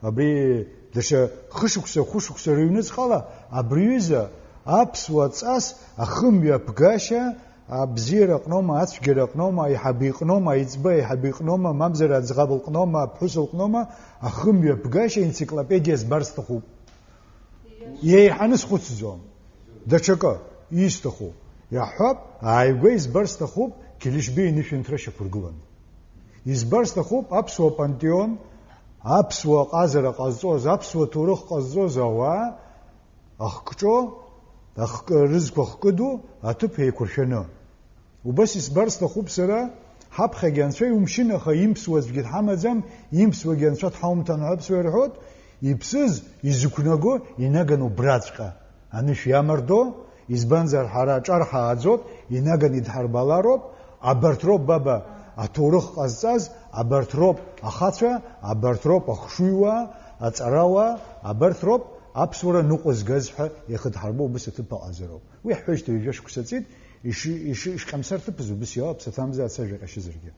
абри даҽа хышықәса, хәышықәса рыҩныҵҟала абри аҩыза аԥсуа ҵас ахымҩаԥгашьа абзиара аҟноума, ацәгьара аҟноума, аиҳабы иҟноума, аиҵбы аиҳабы иҟноума, мамзар аӡӷаб лҟноума, аԥҳәыс лҟноума, ахымҩаԥгашьа енциклопедиа збар сҭахуп. Иеиҳаны схәыцӡом. Даҽакы, исҭаху, иаҳҳәап, ааигәа избар сҭахуп Қьелешьбеи инышәынҭра шьақәыргыланы. Избар сҭахуп аԥсуа пантеон, аԥсуа ҟазара ҟазҵоз, аԥсуа ҭоурых ҟазҵоз ауаа ахкҿо, ахкы-, рызқәа хкыду аҭыԥ еиқәыршәаны. Убас избар сҭахуп сара, ҳаԥхьагьы анцәа иумшьын, аха имԥсуа аӡәгьы дҳамаӡам, имԥсуагьы анцәа дҳаумҭан ҳәа аԥсуа ирҳәоит, иԥсыз, изықәнаго, инаган убраҵәҟьа анышә иамардо, избанзар ҳара аҿар ҳааӡоит, инаган идҳарбалароуп, абарҭ роуп, баба, аҭоурых ҟазҵаз, абарҭ роуп ахацәа, абарҭ роуп ахшыҩуаа, аҵарауаа, абарҭ роуп аԥсуара ныҟәызгаз ҳәа иахыдҳарбо убыс аҭыԥ аҟазароуп. Уи ҳҳәоижьҭеи ҩажәа шықәса ҵит, иши-, иши-, ишҟьамсар ҭыԥыз убыс иоуп, саҭамза ацәажәа ҟьашьызаргьы.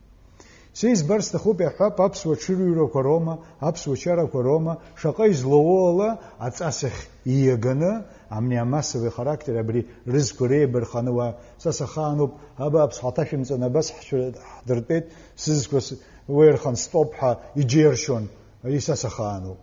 Са избар сҭахуп, иаҳҳәап, аԥсуа ҽырҩрақәа роума, аԥсуа чарақәа роума, шаҟа излоуоу ала аҵасахь ииаганы, амни амассовый характер абри рызқәа реибарханы уа, са сахаануп, абааԥс, ҳаҭашәымҵан, абас ҳшәы-, ҳдыртәеит, сызқәа с-, уеирхан стоп ҳәа иџьеиршьон, ари са сахаануп.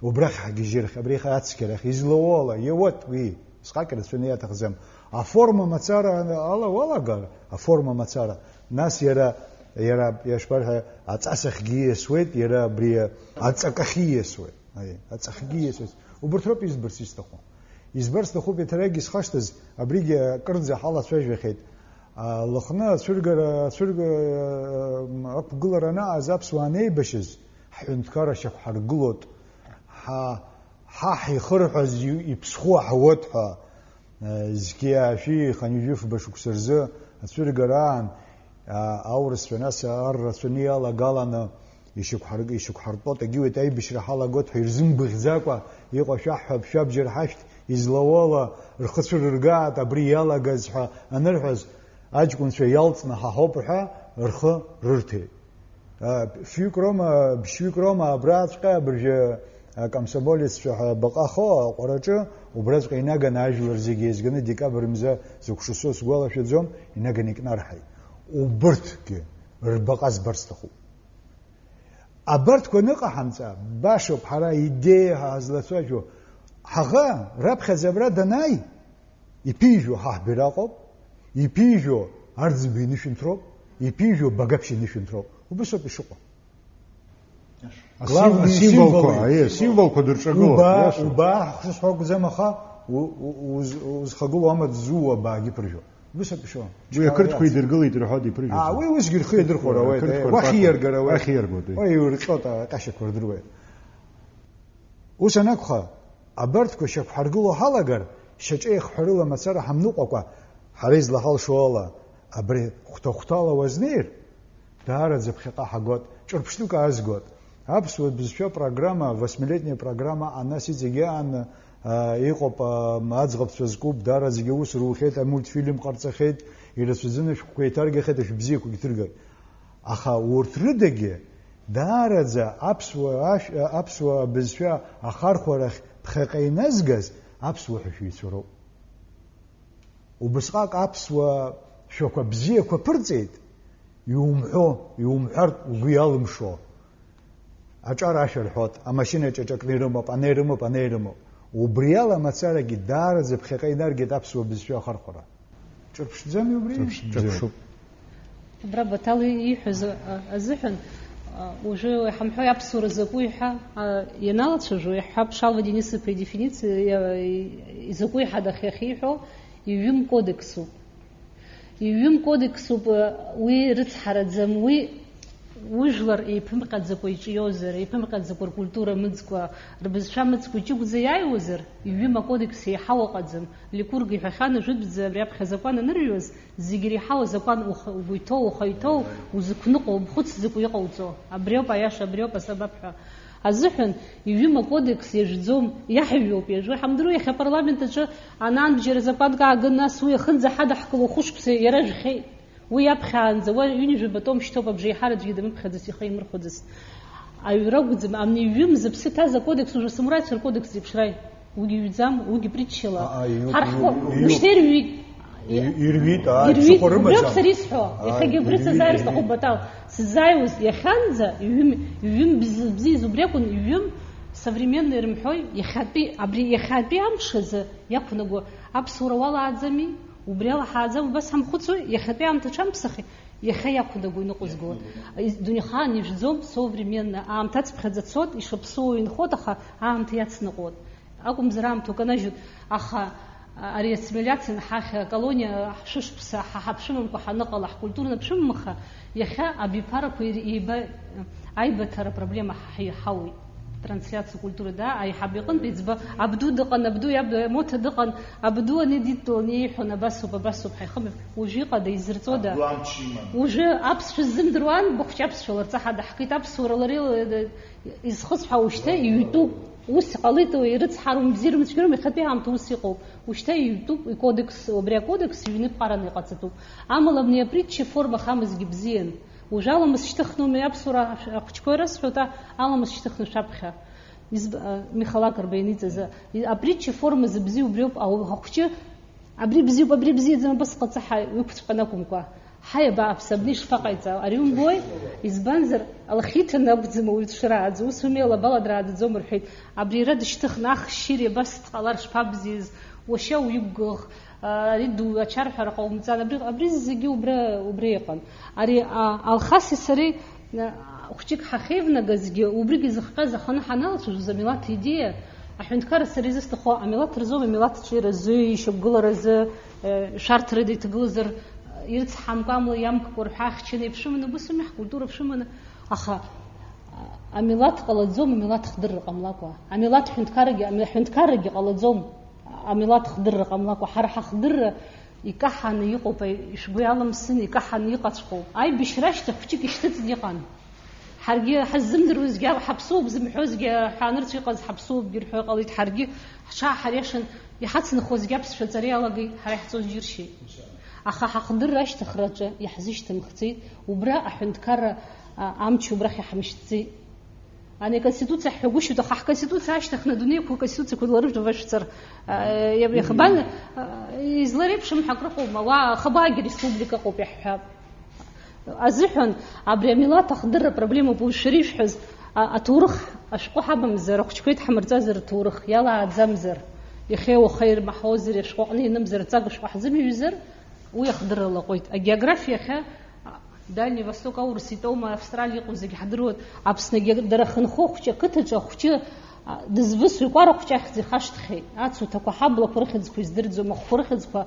Убрахь ҳгьежьырахь, абри ацқьарахь, излоуоу ала, иауеит уи, сҟак рацәаны иаҭахӡам. Аформа мацара ала уалагар, аформа мацара, нас иара, иара, ишԥарҳәа, аҵасахьгьы ииасуеит, иара абри аҵакахьы ииасуеит. Аи, аҵахьгьы ииасуеит. Убырҭ роуп избарц исҭаху. Избар сҭахуп, еиҭаракгьы исхашҭыз, абригьы акырӡа ҳалацәажәахьеит. А, Лыхны ацәыргара, ацәырга-, ақәгылара анаҟаз аԥсуаа анеибашьыз, ҳҳәынҭқарра шьақәҳаргылоит. Ҳа-, ҳа ҳихырҳәаз иу-, иԥсхәы аҳауеит ҳәа, э, зқьи аашәи хынҩажәи фба шықәса рзы ацәыргара аан, а, аурысцәа нас ар рацәаны иалагаланы, Ишьақәҳарг-, ишьақәҳартәоит, агьиуеит, аибашьра ҳалагоит ҳәа ирзымбыӷьӡакәа иҟоу шәаҳҳәап, шәабџьар ҳашәҭ, излауала рхы цәырыргаат, абри иалагаз ҳәа анырҳәаз, аҷкәынцәа иалҵны ҳаҳауп ҳәа рхы рырҭеит. А, фҩык роума, ԥшьҩык роума абраҵәҟьа абыржәы акомсомолеццәа ҳәа баҟахо аҟәараҿы, убраҵәҟьа инаганы ажәлар зегьы еизганы декабрь мза закә шықәсоу сгәалашәаӡом, инаганы икнарҳаит. Убырҭгьы рбаҟа збар сҭахуп. Абарҭқәа аныҟаҳамҵа, башоуп ҳара идеиа ҳазлацәажәо. Ҳаӷа раԥхьаӡа абра данааи, иԥижәо ҳаҳбираҟ ауп, иԥижәо Арӡынба инышәынҭроуп, иԥижәо Багаԥшь инышәынҭроуп. Убыс ауп ишыҟоу. Асим-, Главный асимволқәа, символ аиеи, асимволқәа дырҿагылоуп, убаа, иашоуп. Убаа ҳшысҳәо акәӡам, аха у-, у-, уз-, узхагылоу амаҵ зууа абаагьы ԥыржәо. Убыс ауп ишыҟоу. Уи ақырҭқәа идыргылеит рҳәоит, иԥыржәоит. Аа, уи усгьы рхы иадырхәар ауеит, уи уахь иаргар ауеит. Уахь иаргоит, уи. Уи иурҟьоит, аҟьашьақәа рдыруеит. Ус анакәха, абарҭқәа шьақәҳаргыло ҳалагар, шьаҿа еихҳәарыла мацара ҳамныҟәакәа, ҳара излаҳалшо ала, абри хәҭа-хәҭала уазнеир, даараӡа ԥхьаҟа ҳагоит, ҿырԥштәык аазгоит. Аԥсуа бызшәа программа, восьмилетняя программа, анас иҵегьы аан, а, иҟоуп, а, аӡӷабцәа зкуп, даараӡагьы аус рухьеит, амультфильм ҟарҵахьеит, ирацәаӡаны ашәҟәқәа еиҭаргахьеит, ашәыбзиақәагьы ҭыргахьеит. Аха урҭ рыдагьы даараӡа аԥсуа ашә-, аԥсуа абызшәа ахархәарахь ԥхьаҟа иназгаз аԥсуа ҳәа шәҩцәа роуп. Убысҟак аԥсуа шәақәа бзиақәа ԥырҵеит, иумҳәо, иумҳәартә угәы иалымшо. Аҿар ашәа рҳәоит, амашьына ҿаҿакны ирымоуп, ана ирымоуп, ана ирымоуп. Убри ала мацарагьы даараӡа ԥхьаҟа инаргеит аԥсуа бызшәа ахархәара. Ҿырԥшӡами убри? Ҿырԥшӡоуп. Убра Баҭал ииҳәаз, а, азыҳәан, а, уажәы иҳамҳәои аԥсуара закәи ҳәа, а, ианалацәажәо, иаҳҳәап, Шалва Денис-иԥа идефинициа, и-, и-, изакәи ҳәа дахьахьиҳәо, иҩым кодексуп. Иҩым кодексуп, уи рыцҳараӡам, уи ужәлар еиԥымҟьаӡакәа иҿиозар, еиԥымҟьаӡакәа ркультура мыӡкәа, рбызшәа мыӡкәа иҷыгәӡа иааиуазар, иҩым акодекс еиҳау ыҟаӡам. Ликург иҳәахьан, ажәытәӡа абри аԥхьа азакәан анырҩуаз, зегь иреиҳау азакәан ух-, угәы иҭоу, ухы иҭоу, узықәныҟәо, умхәыцӡакәа иҟауҵо. Абриоуп аиаша, абриоуп асабаб ҳәа азыҳәан, иҩым акодекс иажәӡом, иаҳҩуп, иажәуа ҳамдыруа, иахьа апарламент аҿы анаанбжьара закәанк аагын, нас уи иахынӡаҳадаҳкыло хәышықәса иара жәхьеит. Уи иаԥхьаанӡа уа ҩынҩажәа батом шьҭоуп, абжеиҳараӡәгьы дамыԥхьаӡац, ихы имырхәаӡац. Аҩра акәӡам, ани иҩым зыԥсы ҭаз акодекс, уже асамураицәа ркодекс зеиԥшрааи? Уигьы иҩӡам, уигьы притчала. Аа, иҩуп, Ҳара ҳхы, иҩуп, иҩуп. Мышьҭа ирҩит. Иҩ-, ирҩит, аа, Ирҩит, ԥсыхәа рымаӡам. Убриоуп сара исҳәо, Аа, иахьагьы абри ирҩит, сзааир ирҩит. Сҭахуп, Батал. Сзааиуаз иахьанӡа, иҩым, иҩым бз-, бзиаз убри акәын, иҩым современный рымҳәои, иахьатәи, абри иахьатәи амш азы иақәнаго аԥсуара уалааӡами? Убри ала ҳааӡам, убас ҳамхәыцуеи, иахьатәи аамҭа ҽамԥсахи, иахьа иақәнаго иныҟәызго. Иақәнаго. Из-, дунеихаан ижәӡом, современный аамҭа ацыԥхьаӡа цот, ишаԥсуоу инхоит, аха аамҭа иацныҟәоит. Акәымзар аамҭа уканажьуеит, аха, а, ари ассимилиациа ҳахь аколониа ҳшәышықәса ҳа ҳаԥшәымамкәа ҳаныҟала, ҳкультурно ԥшәымамха, иахьа абиԥарақәа ир-, еиба-, аибаҭара проблема ҳ-, ҳауит. Трансляциа культура, да, аиҳаб иҟынтә иӡба, абду дыҟан, абду иаб, Моҭа дыҟан, абду ани дидтәалан иеиҳәон, абасоуп, абасоуп, ҳаихымҩаԥ-, уажәы иҟада, изырҵода? Абду амч иман. Уажәы аԥсшәа ззымдыруан, быхәҷы аԥсшәа ларҵа ҳадаҳкит, аԥсуара лара ил-, изхысҳәаау шьҭа иҩтәуп. Ус иҟалеит, уи ирыцҳарум, бзиарум, цәгьарум, иахьатәи аамҭа ус иҟоуп. Ушьҭа иҩтәуп, икодекс, убри акодекс ҩны ԥҟараны иҟаҵатәуп. Амала абни апритча иформа ахамызгьы бзиан. Уажә аламыс шьҭыхны ауми аԥсуара ахәыҷқәа ирасҳәоит, а-, аламыс шьҭыхны шәаԥхьа. Изб-, а, Михалак рба ианиҵаз, а, и-, апритча иформа зыбзиоу убриоуп, а, ахәҷы Абри бзиоуп, абри бзиаӡам, абас ҟаҵа ҳәа иқәҵәҟьан акәымкәа, ҳаи, абааԥсы, абни ишԥаҟаиҵа, ари умбои? Избанзар, алахьиҭаны акәӡам ауаҩы дшырааӡо, ус уми, алаба ала драаӡаӡом рҳәеит. Абри иара дышьҭыхны, ах, шьыри, абас дҟалар шԥабзиаз, уашьа уиқәгәыӷ, ари ду ачарҳәара ҟаумҵан, абри, абри зегьы убра, убра иҟан. Ари, а, Алхаси сареи, а, хәҷык ҳахьеивнагазгьы, убригьы зыхҟьаз аханы ҳаналацәажәоз амилаҭ идеиа, Аҳәынҭқарра сара изысҭаху амилаҭ рзоуми, амилаҭ ҿиаразы, ишьақәгыларазы, э, шәарҭарада иҭагылазар, ирыцҳамкәа, амла иамккәа рҳәа ахьчаны иԥшәыманы, убыс ауми ҳкультура ԥшәыманы. Аха, а, амилаҭ ҟалаӡом, амилаҭ хдырра ҟамлакәа. Амилаҭ ҳәынҭқаррагьы, ами-, ҳәынҭқаррагьы ҟалаӡом, амилаҭ хдырра ҟамлакәа. Ҳара ҳахдырра икаҳаны иҟоуп, ишәгәы иалымсын, икаҳаны иҟаҵәҟьоуп. Аибашьра ашьҭахь хәҷык ишьҭыҵны иҟан. Ҳаргьы ҳаззымдыруазгьы, ҳаԥсуоуп зымҳәозгьы, ҳәа анырцә иҟаз ҳаԥсуоуп рҳәо иҟалеит. Ҳаргьы ҳҽааҳариашан, иҳацынхозгьы аԥсшәа аҵара иалагеит, ҳара иаҳҵоз џьыршьеит. Аха ҳахдырра ашьҭыхраҿы иаҳзышьҭымхӡеит, убра аҳәынҭқарра, а, амч убрахь иҳамшьҭӡеит. Ани аконституциа ҳҳәагәышьоит, аха ҳконституциа ашьҭыхны адунеиқәа рконституциақәа ларыжәтә вашәҵар, а, иаб-, иахбан, а, излареиԥшым ҳәа акрыҟоума, уа ахабаагьы республика ыҟоуп иаҳҳәап. Азыҳәан абри амилаҭ ахдырра проблемоуп, уи шәара ишәҳәаз, а-, аҭоурых ашәҟәы ҳамамзар, ахәыҷқәа идҳамырҵазар аҭоурых, иалааӡамзар, иахьеи уахеи ирмаҳаузар, ашәҟәы аҟны ианымзар, аҵага шәҟәы ҳзымҩызар, уи ахдырра лаҟәит. Агеографиа иахьа, а, Дальний Восток аурыс итәоума, Австралиа иҟоу зегь ҳдыруеит, Аԥсны агеог-, дара ахынхо ахәҷы, ақыҭаҿы ахәҷы, а, дызвысуа икәара ахәҷы ахьӡ ихашҭхьеит. Ацуҭақәа ҳаблақәа рыхьӡқәа издырӡом, ахәқәа рыхьӡқәа,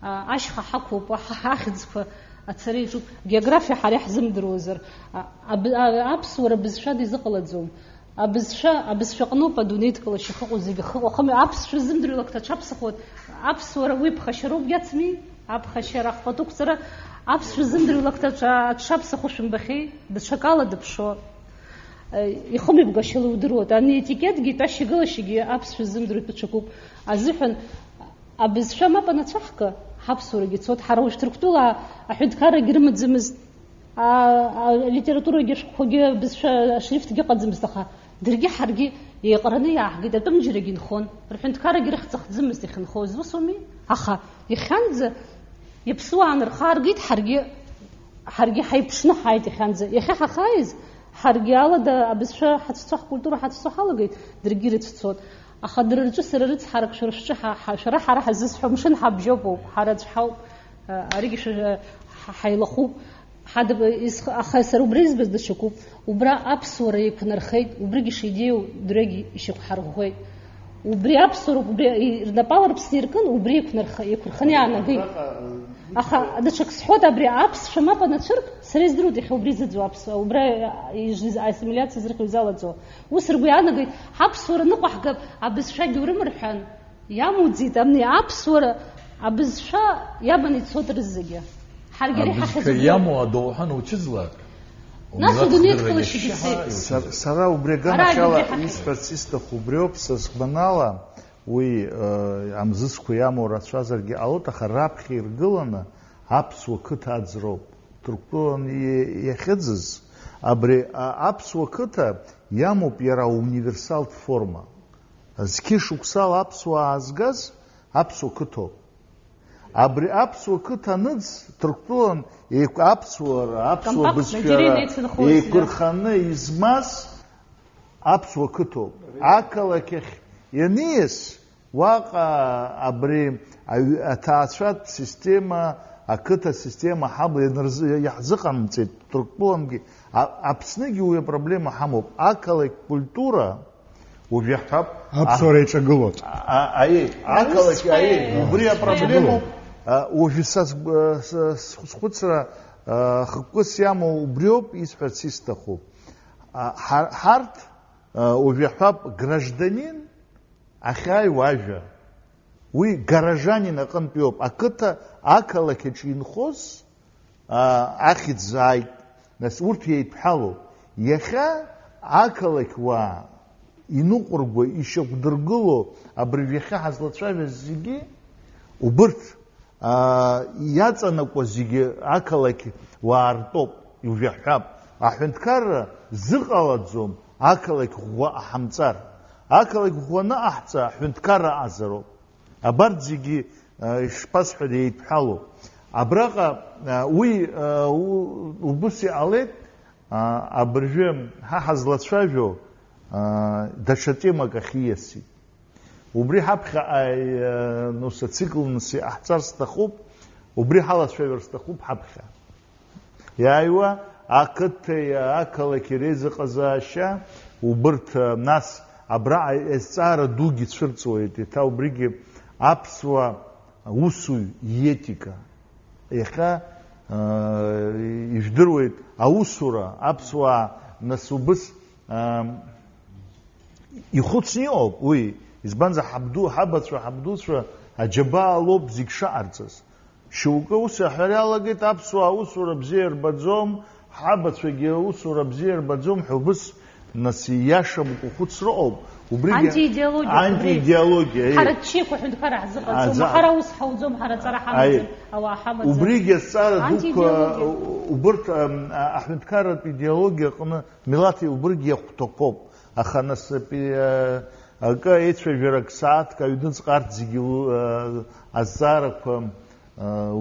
а, ашьха ҳақәуп, аҳ-, ахьӡқәа ацара иаҿуп. Географиа ҳара иаҳзымдыруазар, а, аб-, а, аԥсуара бызшәада изыҟалаӡом. Абызшәа, абызшәа аҟноуп адунеи дкылашьа ахьыҟоу зегьы ахыҟоу. Ахымҩ-, аԥсшәа ззымдыруа илакҭа аҽаԥсахуеит. Аԥсуара уи ԥхашьароуп, иацми? Аԥхашьара, ахԥатәықәҵара. Аԥсшәа ззымдыруа илакҭа аҽа-, аҽаԥсахуа шәымбахьеи? Даҽакала дыԥшуа. Э, ихымҩаԥгашьала удыруеит. Ани етикетгьы, итәашьа-игылашьагьы аԥсшәа ззымдыруа итәы ҽакуп. Азыҳәан, абызшәа мап анацәаҳга, ҳаԥсуарагьы цоит. Ҳара уажә Ҭырқәтәыла аҳәынҭқаррагьы рымаӡамызт. А, алитературагьы ашәҟәқәагьы, абызшәа ашрифтгьы ыҟаӡамызт, аха даргьы ҳаргьы еиҟараны иааҳгеит, атәымџьарагьы инхон, рҳәынҭқаррагьы рыхьӡ ахӡымызт иахьынхоз, ус ауми? Аха иахьанӡа иаԥсуаа нырхааргеит, ҳаргьы, ҳаргьы ҳаиԥшны ҳааит иахьанӡа. Иахьа ҳахааиз, ҳаргьы алада абызшәа ҳацәцо, ҳкультура ҳацәцо ҳалагеит, даргьы ирыцәцоит. Аха дара рҿы сара рыцҳарак шәара шәҿы ҳа-, ҳа-, шәара ҳара ҳазысҳәо, мшын ҳабжьоуп ауп, ҳара аӡә ҳауп, а, аригьы шәа-, ҳа-, ҳаилахәуп. Ҳадаб-, исх-, аха сара убра избаз даҽакуп. Убра аԥсуара еиқәнархеит, убригьы шидеиу дырҩегьы ишьақәҳарӷәӷәеит. Убри аԥсуара, убри и-, рнапала рыԥсы иркын, убри еиқәнарх-, еиқәырханы иаанагеит. Аха даҽак сҳәоит, абри аԥсшәа мап анацәырк, сара издыруеит иахьа убри зыӡуа аԥсуа, убра иж-, ассимилиациа зырхьу изалаӡо. Ус ргәы иаанагеит, ҳаԥсуара ныҟәаҳгап, абызшәагьы урымырҳәан. Иамуӡеит абни аԥсуара абызшәа иабан ицоит рызегьы. Ҳаргьы ари абызшәа ҳахьӡуп. Иамоу адоуҳа ануцәыӡлак, нас умилаҭ удунеи хдыррагьы дкылашьагьы шьаҳа цеит. Иуцәыӡлак. Сар-, сара убри аганахьала ара исҳәарц исҭаху убриоуп, са сгәанала, уи, э, амзызқәа иамоу рацәазаргьы ҟалоит, аха раԥхьа иргыланы аԥсуа қыҭа аӡроуп. Ҭырқәтәылан и-, иахьыӡыз, абри, а, аԥсуа қыҭа иамоуп иара ауниверсалтә форма. Зқьышықәсала аԥсуаа аазгаз аԥсуа қыҭоуп. Абри аԥсуа қыҭа аныӡ, Ҭырқәтәылан еиқә-, аԥсуара, аԥсуа компактно, бызшәара дерены еицынхоит, еиқәырханы измаз аԥсуа қыҭоуп. Ақалақь ахь ианиас, уаҟа абри аҩ-, аҭаацәатә система, ақыҭа система ҳабла ианырзы-, иаҳзыҟамҵеит Ҭырқәтәылангьы, а-, Аԥсныгьы уи апроблема ҳамоуп. Ақалақь культура, уажә иаҳҳәап, аԥсуара а-, еиҿагылоит. А, аиеи, ақалақь, аиеи, убри апроблемоуп. А, уажә са сгәы-, с-, с-, схәыцра, а, хықәкыс иамоу убриоуп исҳәарц исҭаху. А, ҳар-, ҳарҭ, а, уажә иаҳҳәап, гражданин ахьааиуа ажәа. Уи горожанин аҟынтәиоуп, ақыҭа, ақалақь аҿы инхоз, аа, ахьӡ ааит. Нас урҭ еидҳәалоуп. Иахьа ақалақь уаа иныҟәырго, ишьақәдыргыло, абыржә иахьа ҳазлацәажәаз зегьы, убырҭ, аа, иаҵанакуа зегьы ақалақь уаа ртәоуп, иужәаҳәап. Аҳәынҭқарра зыҟалаӡом ақалақь ӷәӷәа аҳамҵар. Ақалақь ӷәӷәаны аҳҵа аҳәынҭқарра аҟазароуп. Абарҭ зегьы, а, ишԥасҳәари, еидҳәалоуп. Абраҟа, а, уи, а, у-, убыс иҟалеит, а, абыржәы ҳа ҳазлацәажәо, а, даҽа темак ахь ииасит. Убри ҳаԥхьаҟа, а, ну, сациклныс иҟаҳҵар сҭахуп, убри ҳалацәажәар сҭахуп ҳаԥхьа. Иааиуа ақыҭеи ақалақьи реизыҟазаашьа, убырҭ, нас, абраҟа азҵаара дугьы цәырҵуеит, еиҭа убригьы аԥсуа усуҩ иетика. Иахьа, э, ижәдыруеит аусура, аԥсуаа, нас, убыс, э, ихәыцны иҟоуп уи, избанзар, ҳабду-, ҳабацәа, ҳабдуцәа аџьабаа лоуп зегь шаҟарҵаз. Шьоукы ус аҳәара иалагеит, аԥсуаа аусура бзиа рбаӡом, Ҳабацәагьы аусура бзиа рбаӡом ҳәа убыс, нас, ииашамкәа хәыцра ыҟоуп. Убригьы антиидеологиа, антиидеологиа, еи. Ҳара ччиақәа ҳәынҭқарра ҳзыҟаҵом, аӡа-, ҳара ус ҳауӡом, ҳара ҵара ҳамаӡам, аи, ауаа ҳамаӡам. Убригьы азҵаара дуқәа, антиидеологиа. Убырҭ, ам, а-, аҳәынҭқарратә идеологиа аҟны милаҭи убригьы иахәҭақәоуп. Аха нас, пи-, а, акы, еицәажәарак сааҭк аҩныҵҟа арҭ зегьы у-, а, азҵаарақәа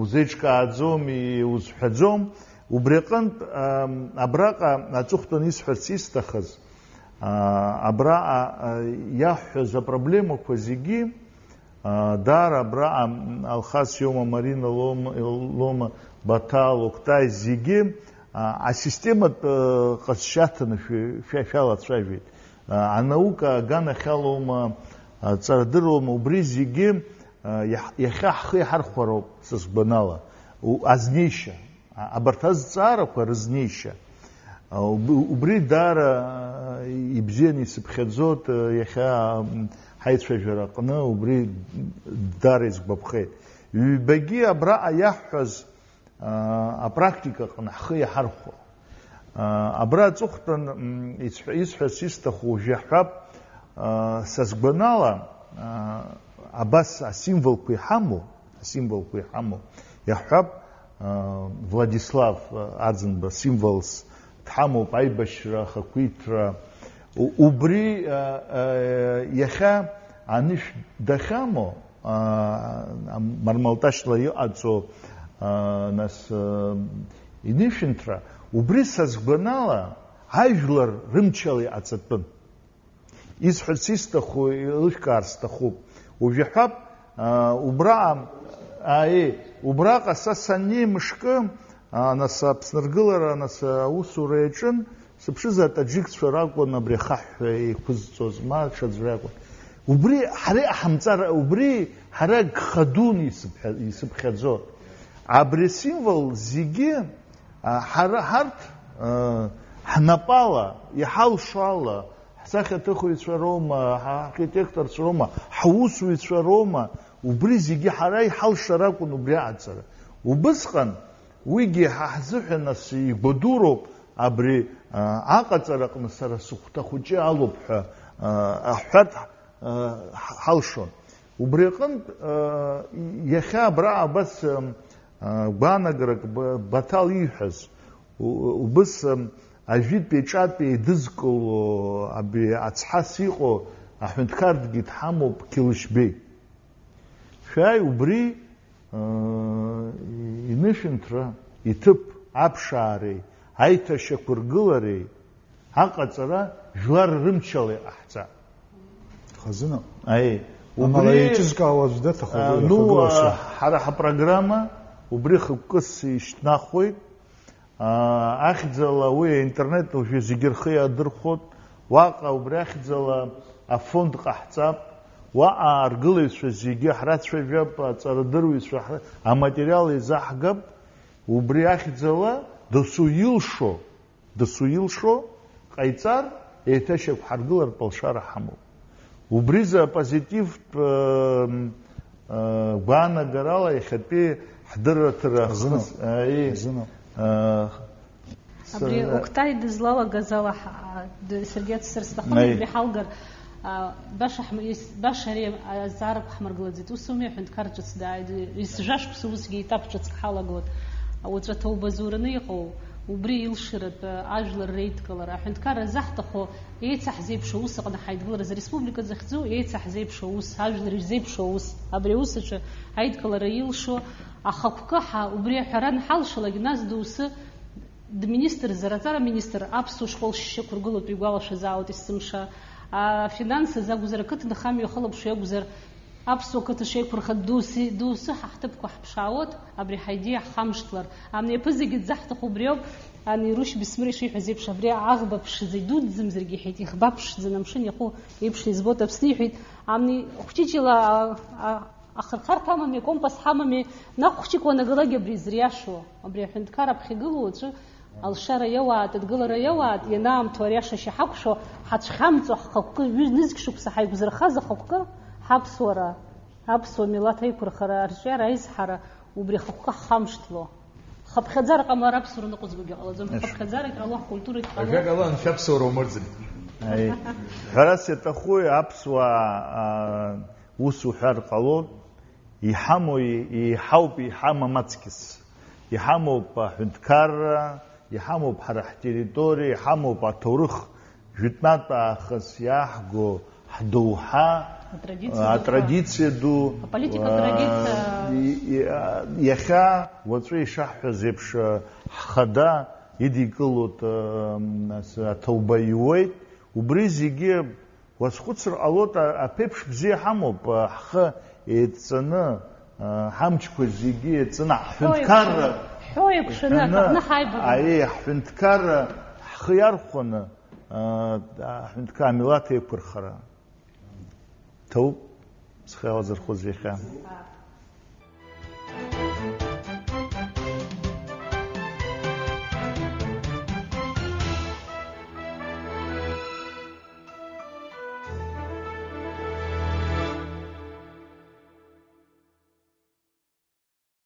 узеиҿкааӡом, иузҳәаӡом. Убри аҟынтә, ам, абраҟа аҵыхәтәан исҳәарц исҭахыз, а, абраҟа, а, иаҳҳәаз апроблемақәа зегьы, а, даара абраҟа, м, Алхас иоума, Марина лоума, лоума, Баҭал, Октай, зегьы, а, асистематә, а, ҟазшьа аҭаны шәи-, шәа-, шәалацәажәеит. А, анаука аганахьалоума, аҵарадырроума, убри зегьы, а, иаҳ-, иахьа ҳхы иҳархәароуп, са сгәанала, у-, азнеишьа, а, абарҭ азҵаарақәа рызнеишьа. А, уб-, убри даара, а, ибзианы исыԥхьаӡоит, а, иахьа, м, ҳаицәажәара аҟны убри даара исгәаԥхеит. Ҩбагьы абраҟа иаҳҳәаз, а, апрактикаҟны ҳхы иаҳархәо. А, абра аҵыхәтәан, м, исҳәа-, исҳәарц исҭаху уажә иаҳҳәап, а, са сгәанала, а, абас асимволқәа иҳамоу, асимволқәа иҳамоу, иаҳҳәап, а, Владислав, а, Арӡынба символс дҳамоуп, аибашьра, ахақәиҭра. У-, убри, а, а, иахьа анышә дахьамоу, а, Мармалташьла иҟаҵоу, а, нас, а, инышәынҭра, убри са сгәанала ажәлар рымчала иҟаҵатәын. Исҳәарц исҭаху, еилышәкаар сҭахуп. Уажә иаҳҳәап, а, убраҟа, аиеи, убраҟа са саннеи мышкы, а, нас Аԥсны ргылара, нас аусура иаҿын, сыԥшызар, атаџьыкцәа ракәын абри ахаҳә еиқәызҵоз, ма ҽаӡәы ракәын. Убри ҳара иҟаҳамҵар, убри ҳара гха дуны исыԥхьа-, исыԥхьаӡо. Абри асимвол зегьы, а, ҳара, ҳарҭ, а, ҳнапала, иҳалшо ала, ҳсахьаҭыхҩцәа роума, ҳархитекторцәа роума, ҳусуҩцәа роума, убри зегьы ҳара иҳалшар акәын убри аҟаҵара. Убысҟан уигьы ҳа ҳзыҳәан ас игәадуроуп абри, а, аҟаҵараҟны сара сыхәҭа хәыҷы алоуп ҳәа, а, аҳәарҭ, а, ҳ-, ҳалшон. Убри аҟынтә, а, иахьа абра абас, ам, а, гәаанагарак Б-, Баҭал ииҳәаз, у-, убыс, ам, ажәытәи аҿатәи еидызкыло, абри ацҳас иҟоу аҳәынҭқаргьы дҳамоуп Қьылышьбеи. Шәааи, убри, ыы, инышәынҭра, иҭыԥ аԥшаареи, аиҭашьақәыргылареи аҟаҵара жәлар рымчала иҟаҳҵап. Хазына. Аи, амала убри, еиҿызкаауа аӡә даҭахуп, а, уи ну, ахагылацәа. А, ҳара ҳапрограмма убри хықәкыс ишьҭнахуеит. Аа, ахьӡала уи аинтернет уажәы зегьы рхы иадырхәоит. Уаҟа убри ахьӡала афонд ҟаҳҵап. Уаҟа аргылаҩцәа зегьы ҳрацәажәап, аҵарадырҩцәа ҳра-, аматериал еизаҳгап. Убри ахьӡала досу илшо, досу илшо ҟаиҵар, еиҭа шьақәҳаргылартә алшара ҳамоуп. Убризы апозитивтә, ы, ы, гәаанагарала иахьатәи ҳдырраҭара Азыноуп. Хыс-, аи, Азыноуп. Ы, с-, Абри Октай дызлалагаз ала ҳа-, д-, саргьы ацәсыр сҭахын, Аи. Убри ҳалгар, а, баша ҳм-, ис-, баша ари азҵаарақәа ҳмыргылаӡеит. Ус ауми, аҳәынҭқар ҿыц дааит, ис-, жәа-шықәса усгьы етап ҿыцк ҳалагоит. Уаҵәы аҭоуба зураны иҟоу, убри илшаратә ажәлар реидкылара. Аҳәынҭқарра заҳҭаху Еицаҳзеиԥшу аус аҟны ҳаидгылара, зреспублика захьӡу еицаҳзеиԥшу аус, ажәлар ирзеиԥшу аус, абри аус аҿы аидкылара илшо ахықәкы ҳа убри аҳәара анҳалшалак, нас доусы дминистрзар, аҵара министр, аԥсуа школ шьақәыргылоуп, игәалашәазаауеит есымша, афинансыз акәзар, ақыҭанхамҩа ахылаԥшҩы акәзар, Аԥсуа қыҭа шеиқәырхатә доусы, доусы ҳа ҳҭыԥқәа ҳԥшаауеит, абри ҳаидеиа ҳхамышҭлар. Амни аԥызагьы дзаҳҭаху убриоуп, ани Рушь Бесмыр ишиҳәаз еиԥш, абри аӷба ԥшӡа идуӡӡамзаргьы, иҳәеит, иӷба ԥшӡан амшын иаху еиԥш избоит Аԥсны, иҳәеит, амни хәҷыҷыла, а, а, ахырхарҭа амами, акомпас ҳамами, наҟ хәҷык уанагалак абри зыриашо, абри аҳәынҭқар аԥхьагылоу аҿы Алшара иауаат, адгылара иауаат, ианаамҭоу ари ашашьа ҳақәшәо, ҳацәхьамҵуа ҳхықәкы ҩ-, нызқь шықәса ҳаиқәзырхаз ахықәкы, ҳаԥсуара, аԥсуа милаҭ аиқәырхара, арҿиара, аизҳара, убри ахықәкы ҳхамышҭло. Хыԥхьаӡара ҟамлар аԥсуара ныҟәызгогьы ҟалаӡом. Хыԥхьаӡарагь ҟало, ҳкультурагь ҟало. Ажәак ала, анцәа аԥсуара умырӡын. Ҳәарас иаҭахуи аԥсуаа ус уҳәар ҟалоит, иҳамоу еиҳауп, иҳамам аҵкьыс. Иҳамоуп аҳәынҭқарра, иҳамоуп ҳара ҳтерриториа, иҳамоуп аҭоурых жәытәнатә аахыс иааҳго ҳдоуҳа, атрадициа ду, иахьа уаҵәы ишаҳҳәаз еиԥш ҳхада идикылоит, аҭоуба иуеит, убри зегьы уазхәыцыр ҟалоит, аԥеиԥш бзиа ҳамоуп, ҳхы еидҵаны, ҳамчқәа зегьы еидҵаны, ҳҳәынҭқарра, ҳәы еиԥшны, аҭахны ҳаибабап. Аиеи, ҳҳәынҭқарра ҳхы иархәаны, аҳәынҭқар амилаҭ еиқәырхара. Ҭоуп, схы иалазырхәыз иахьа.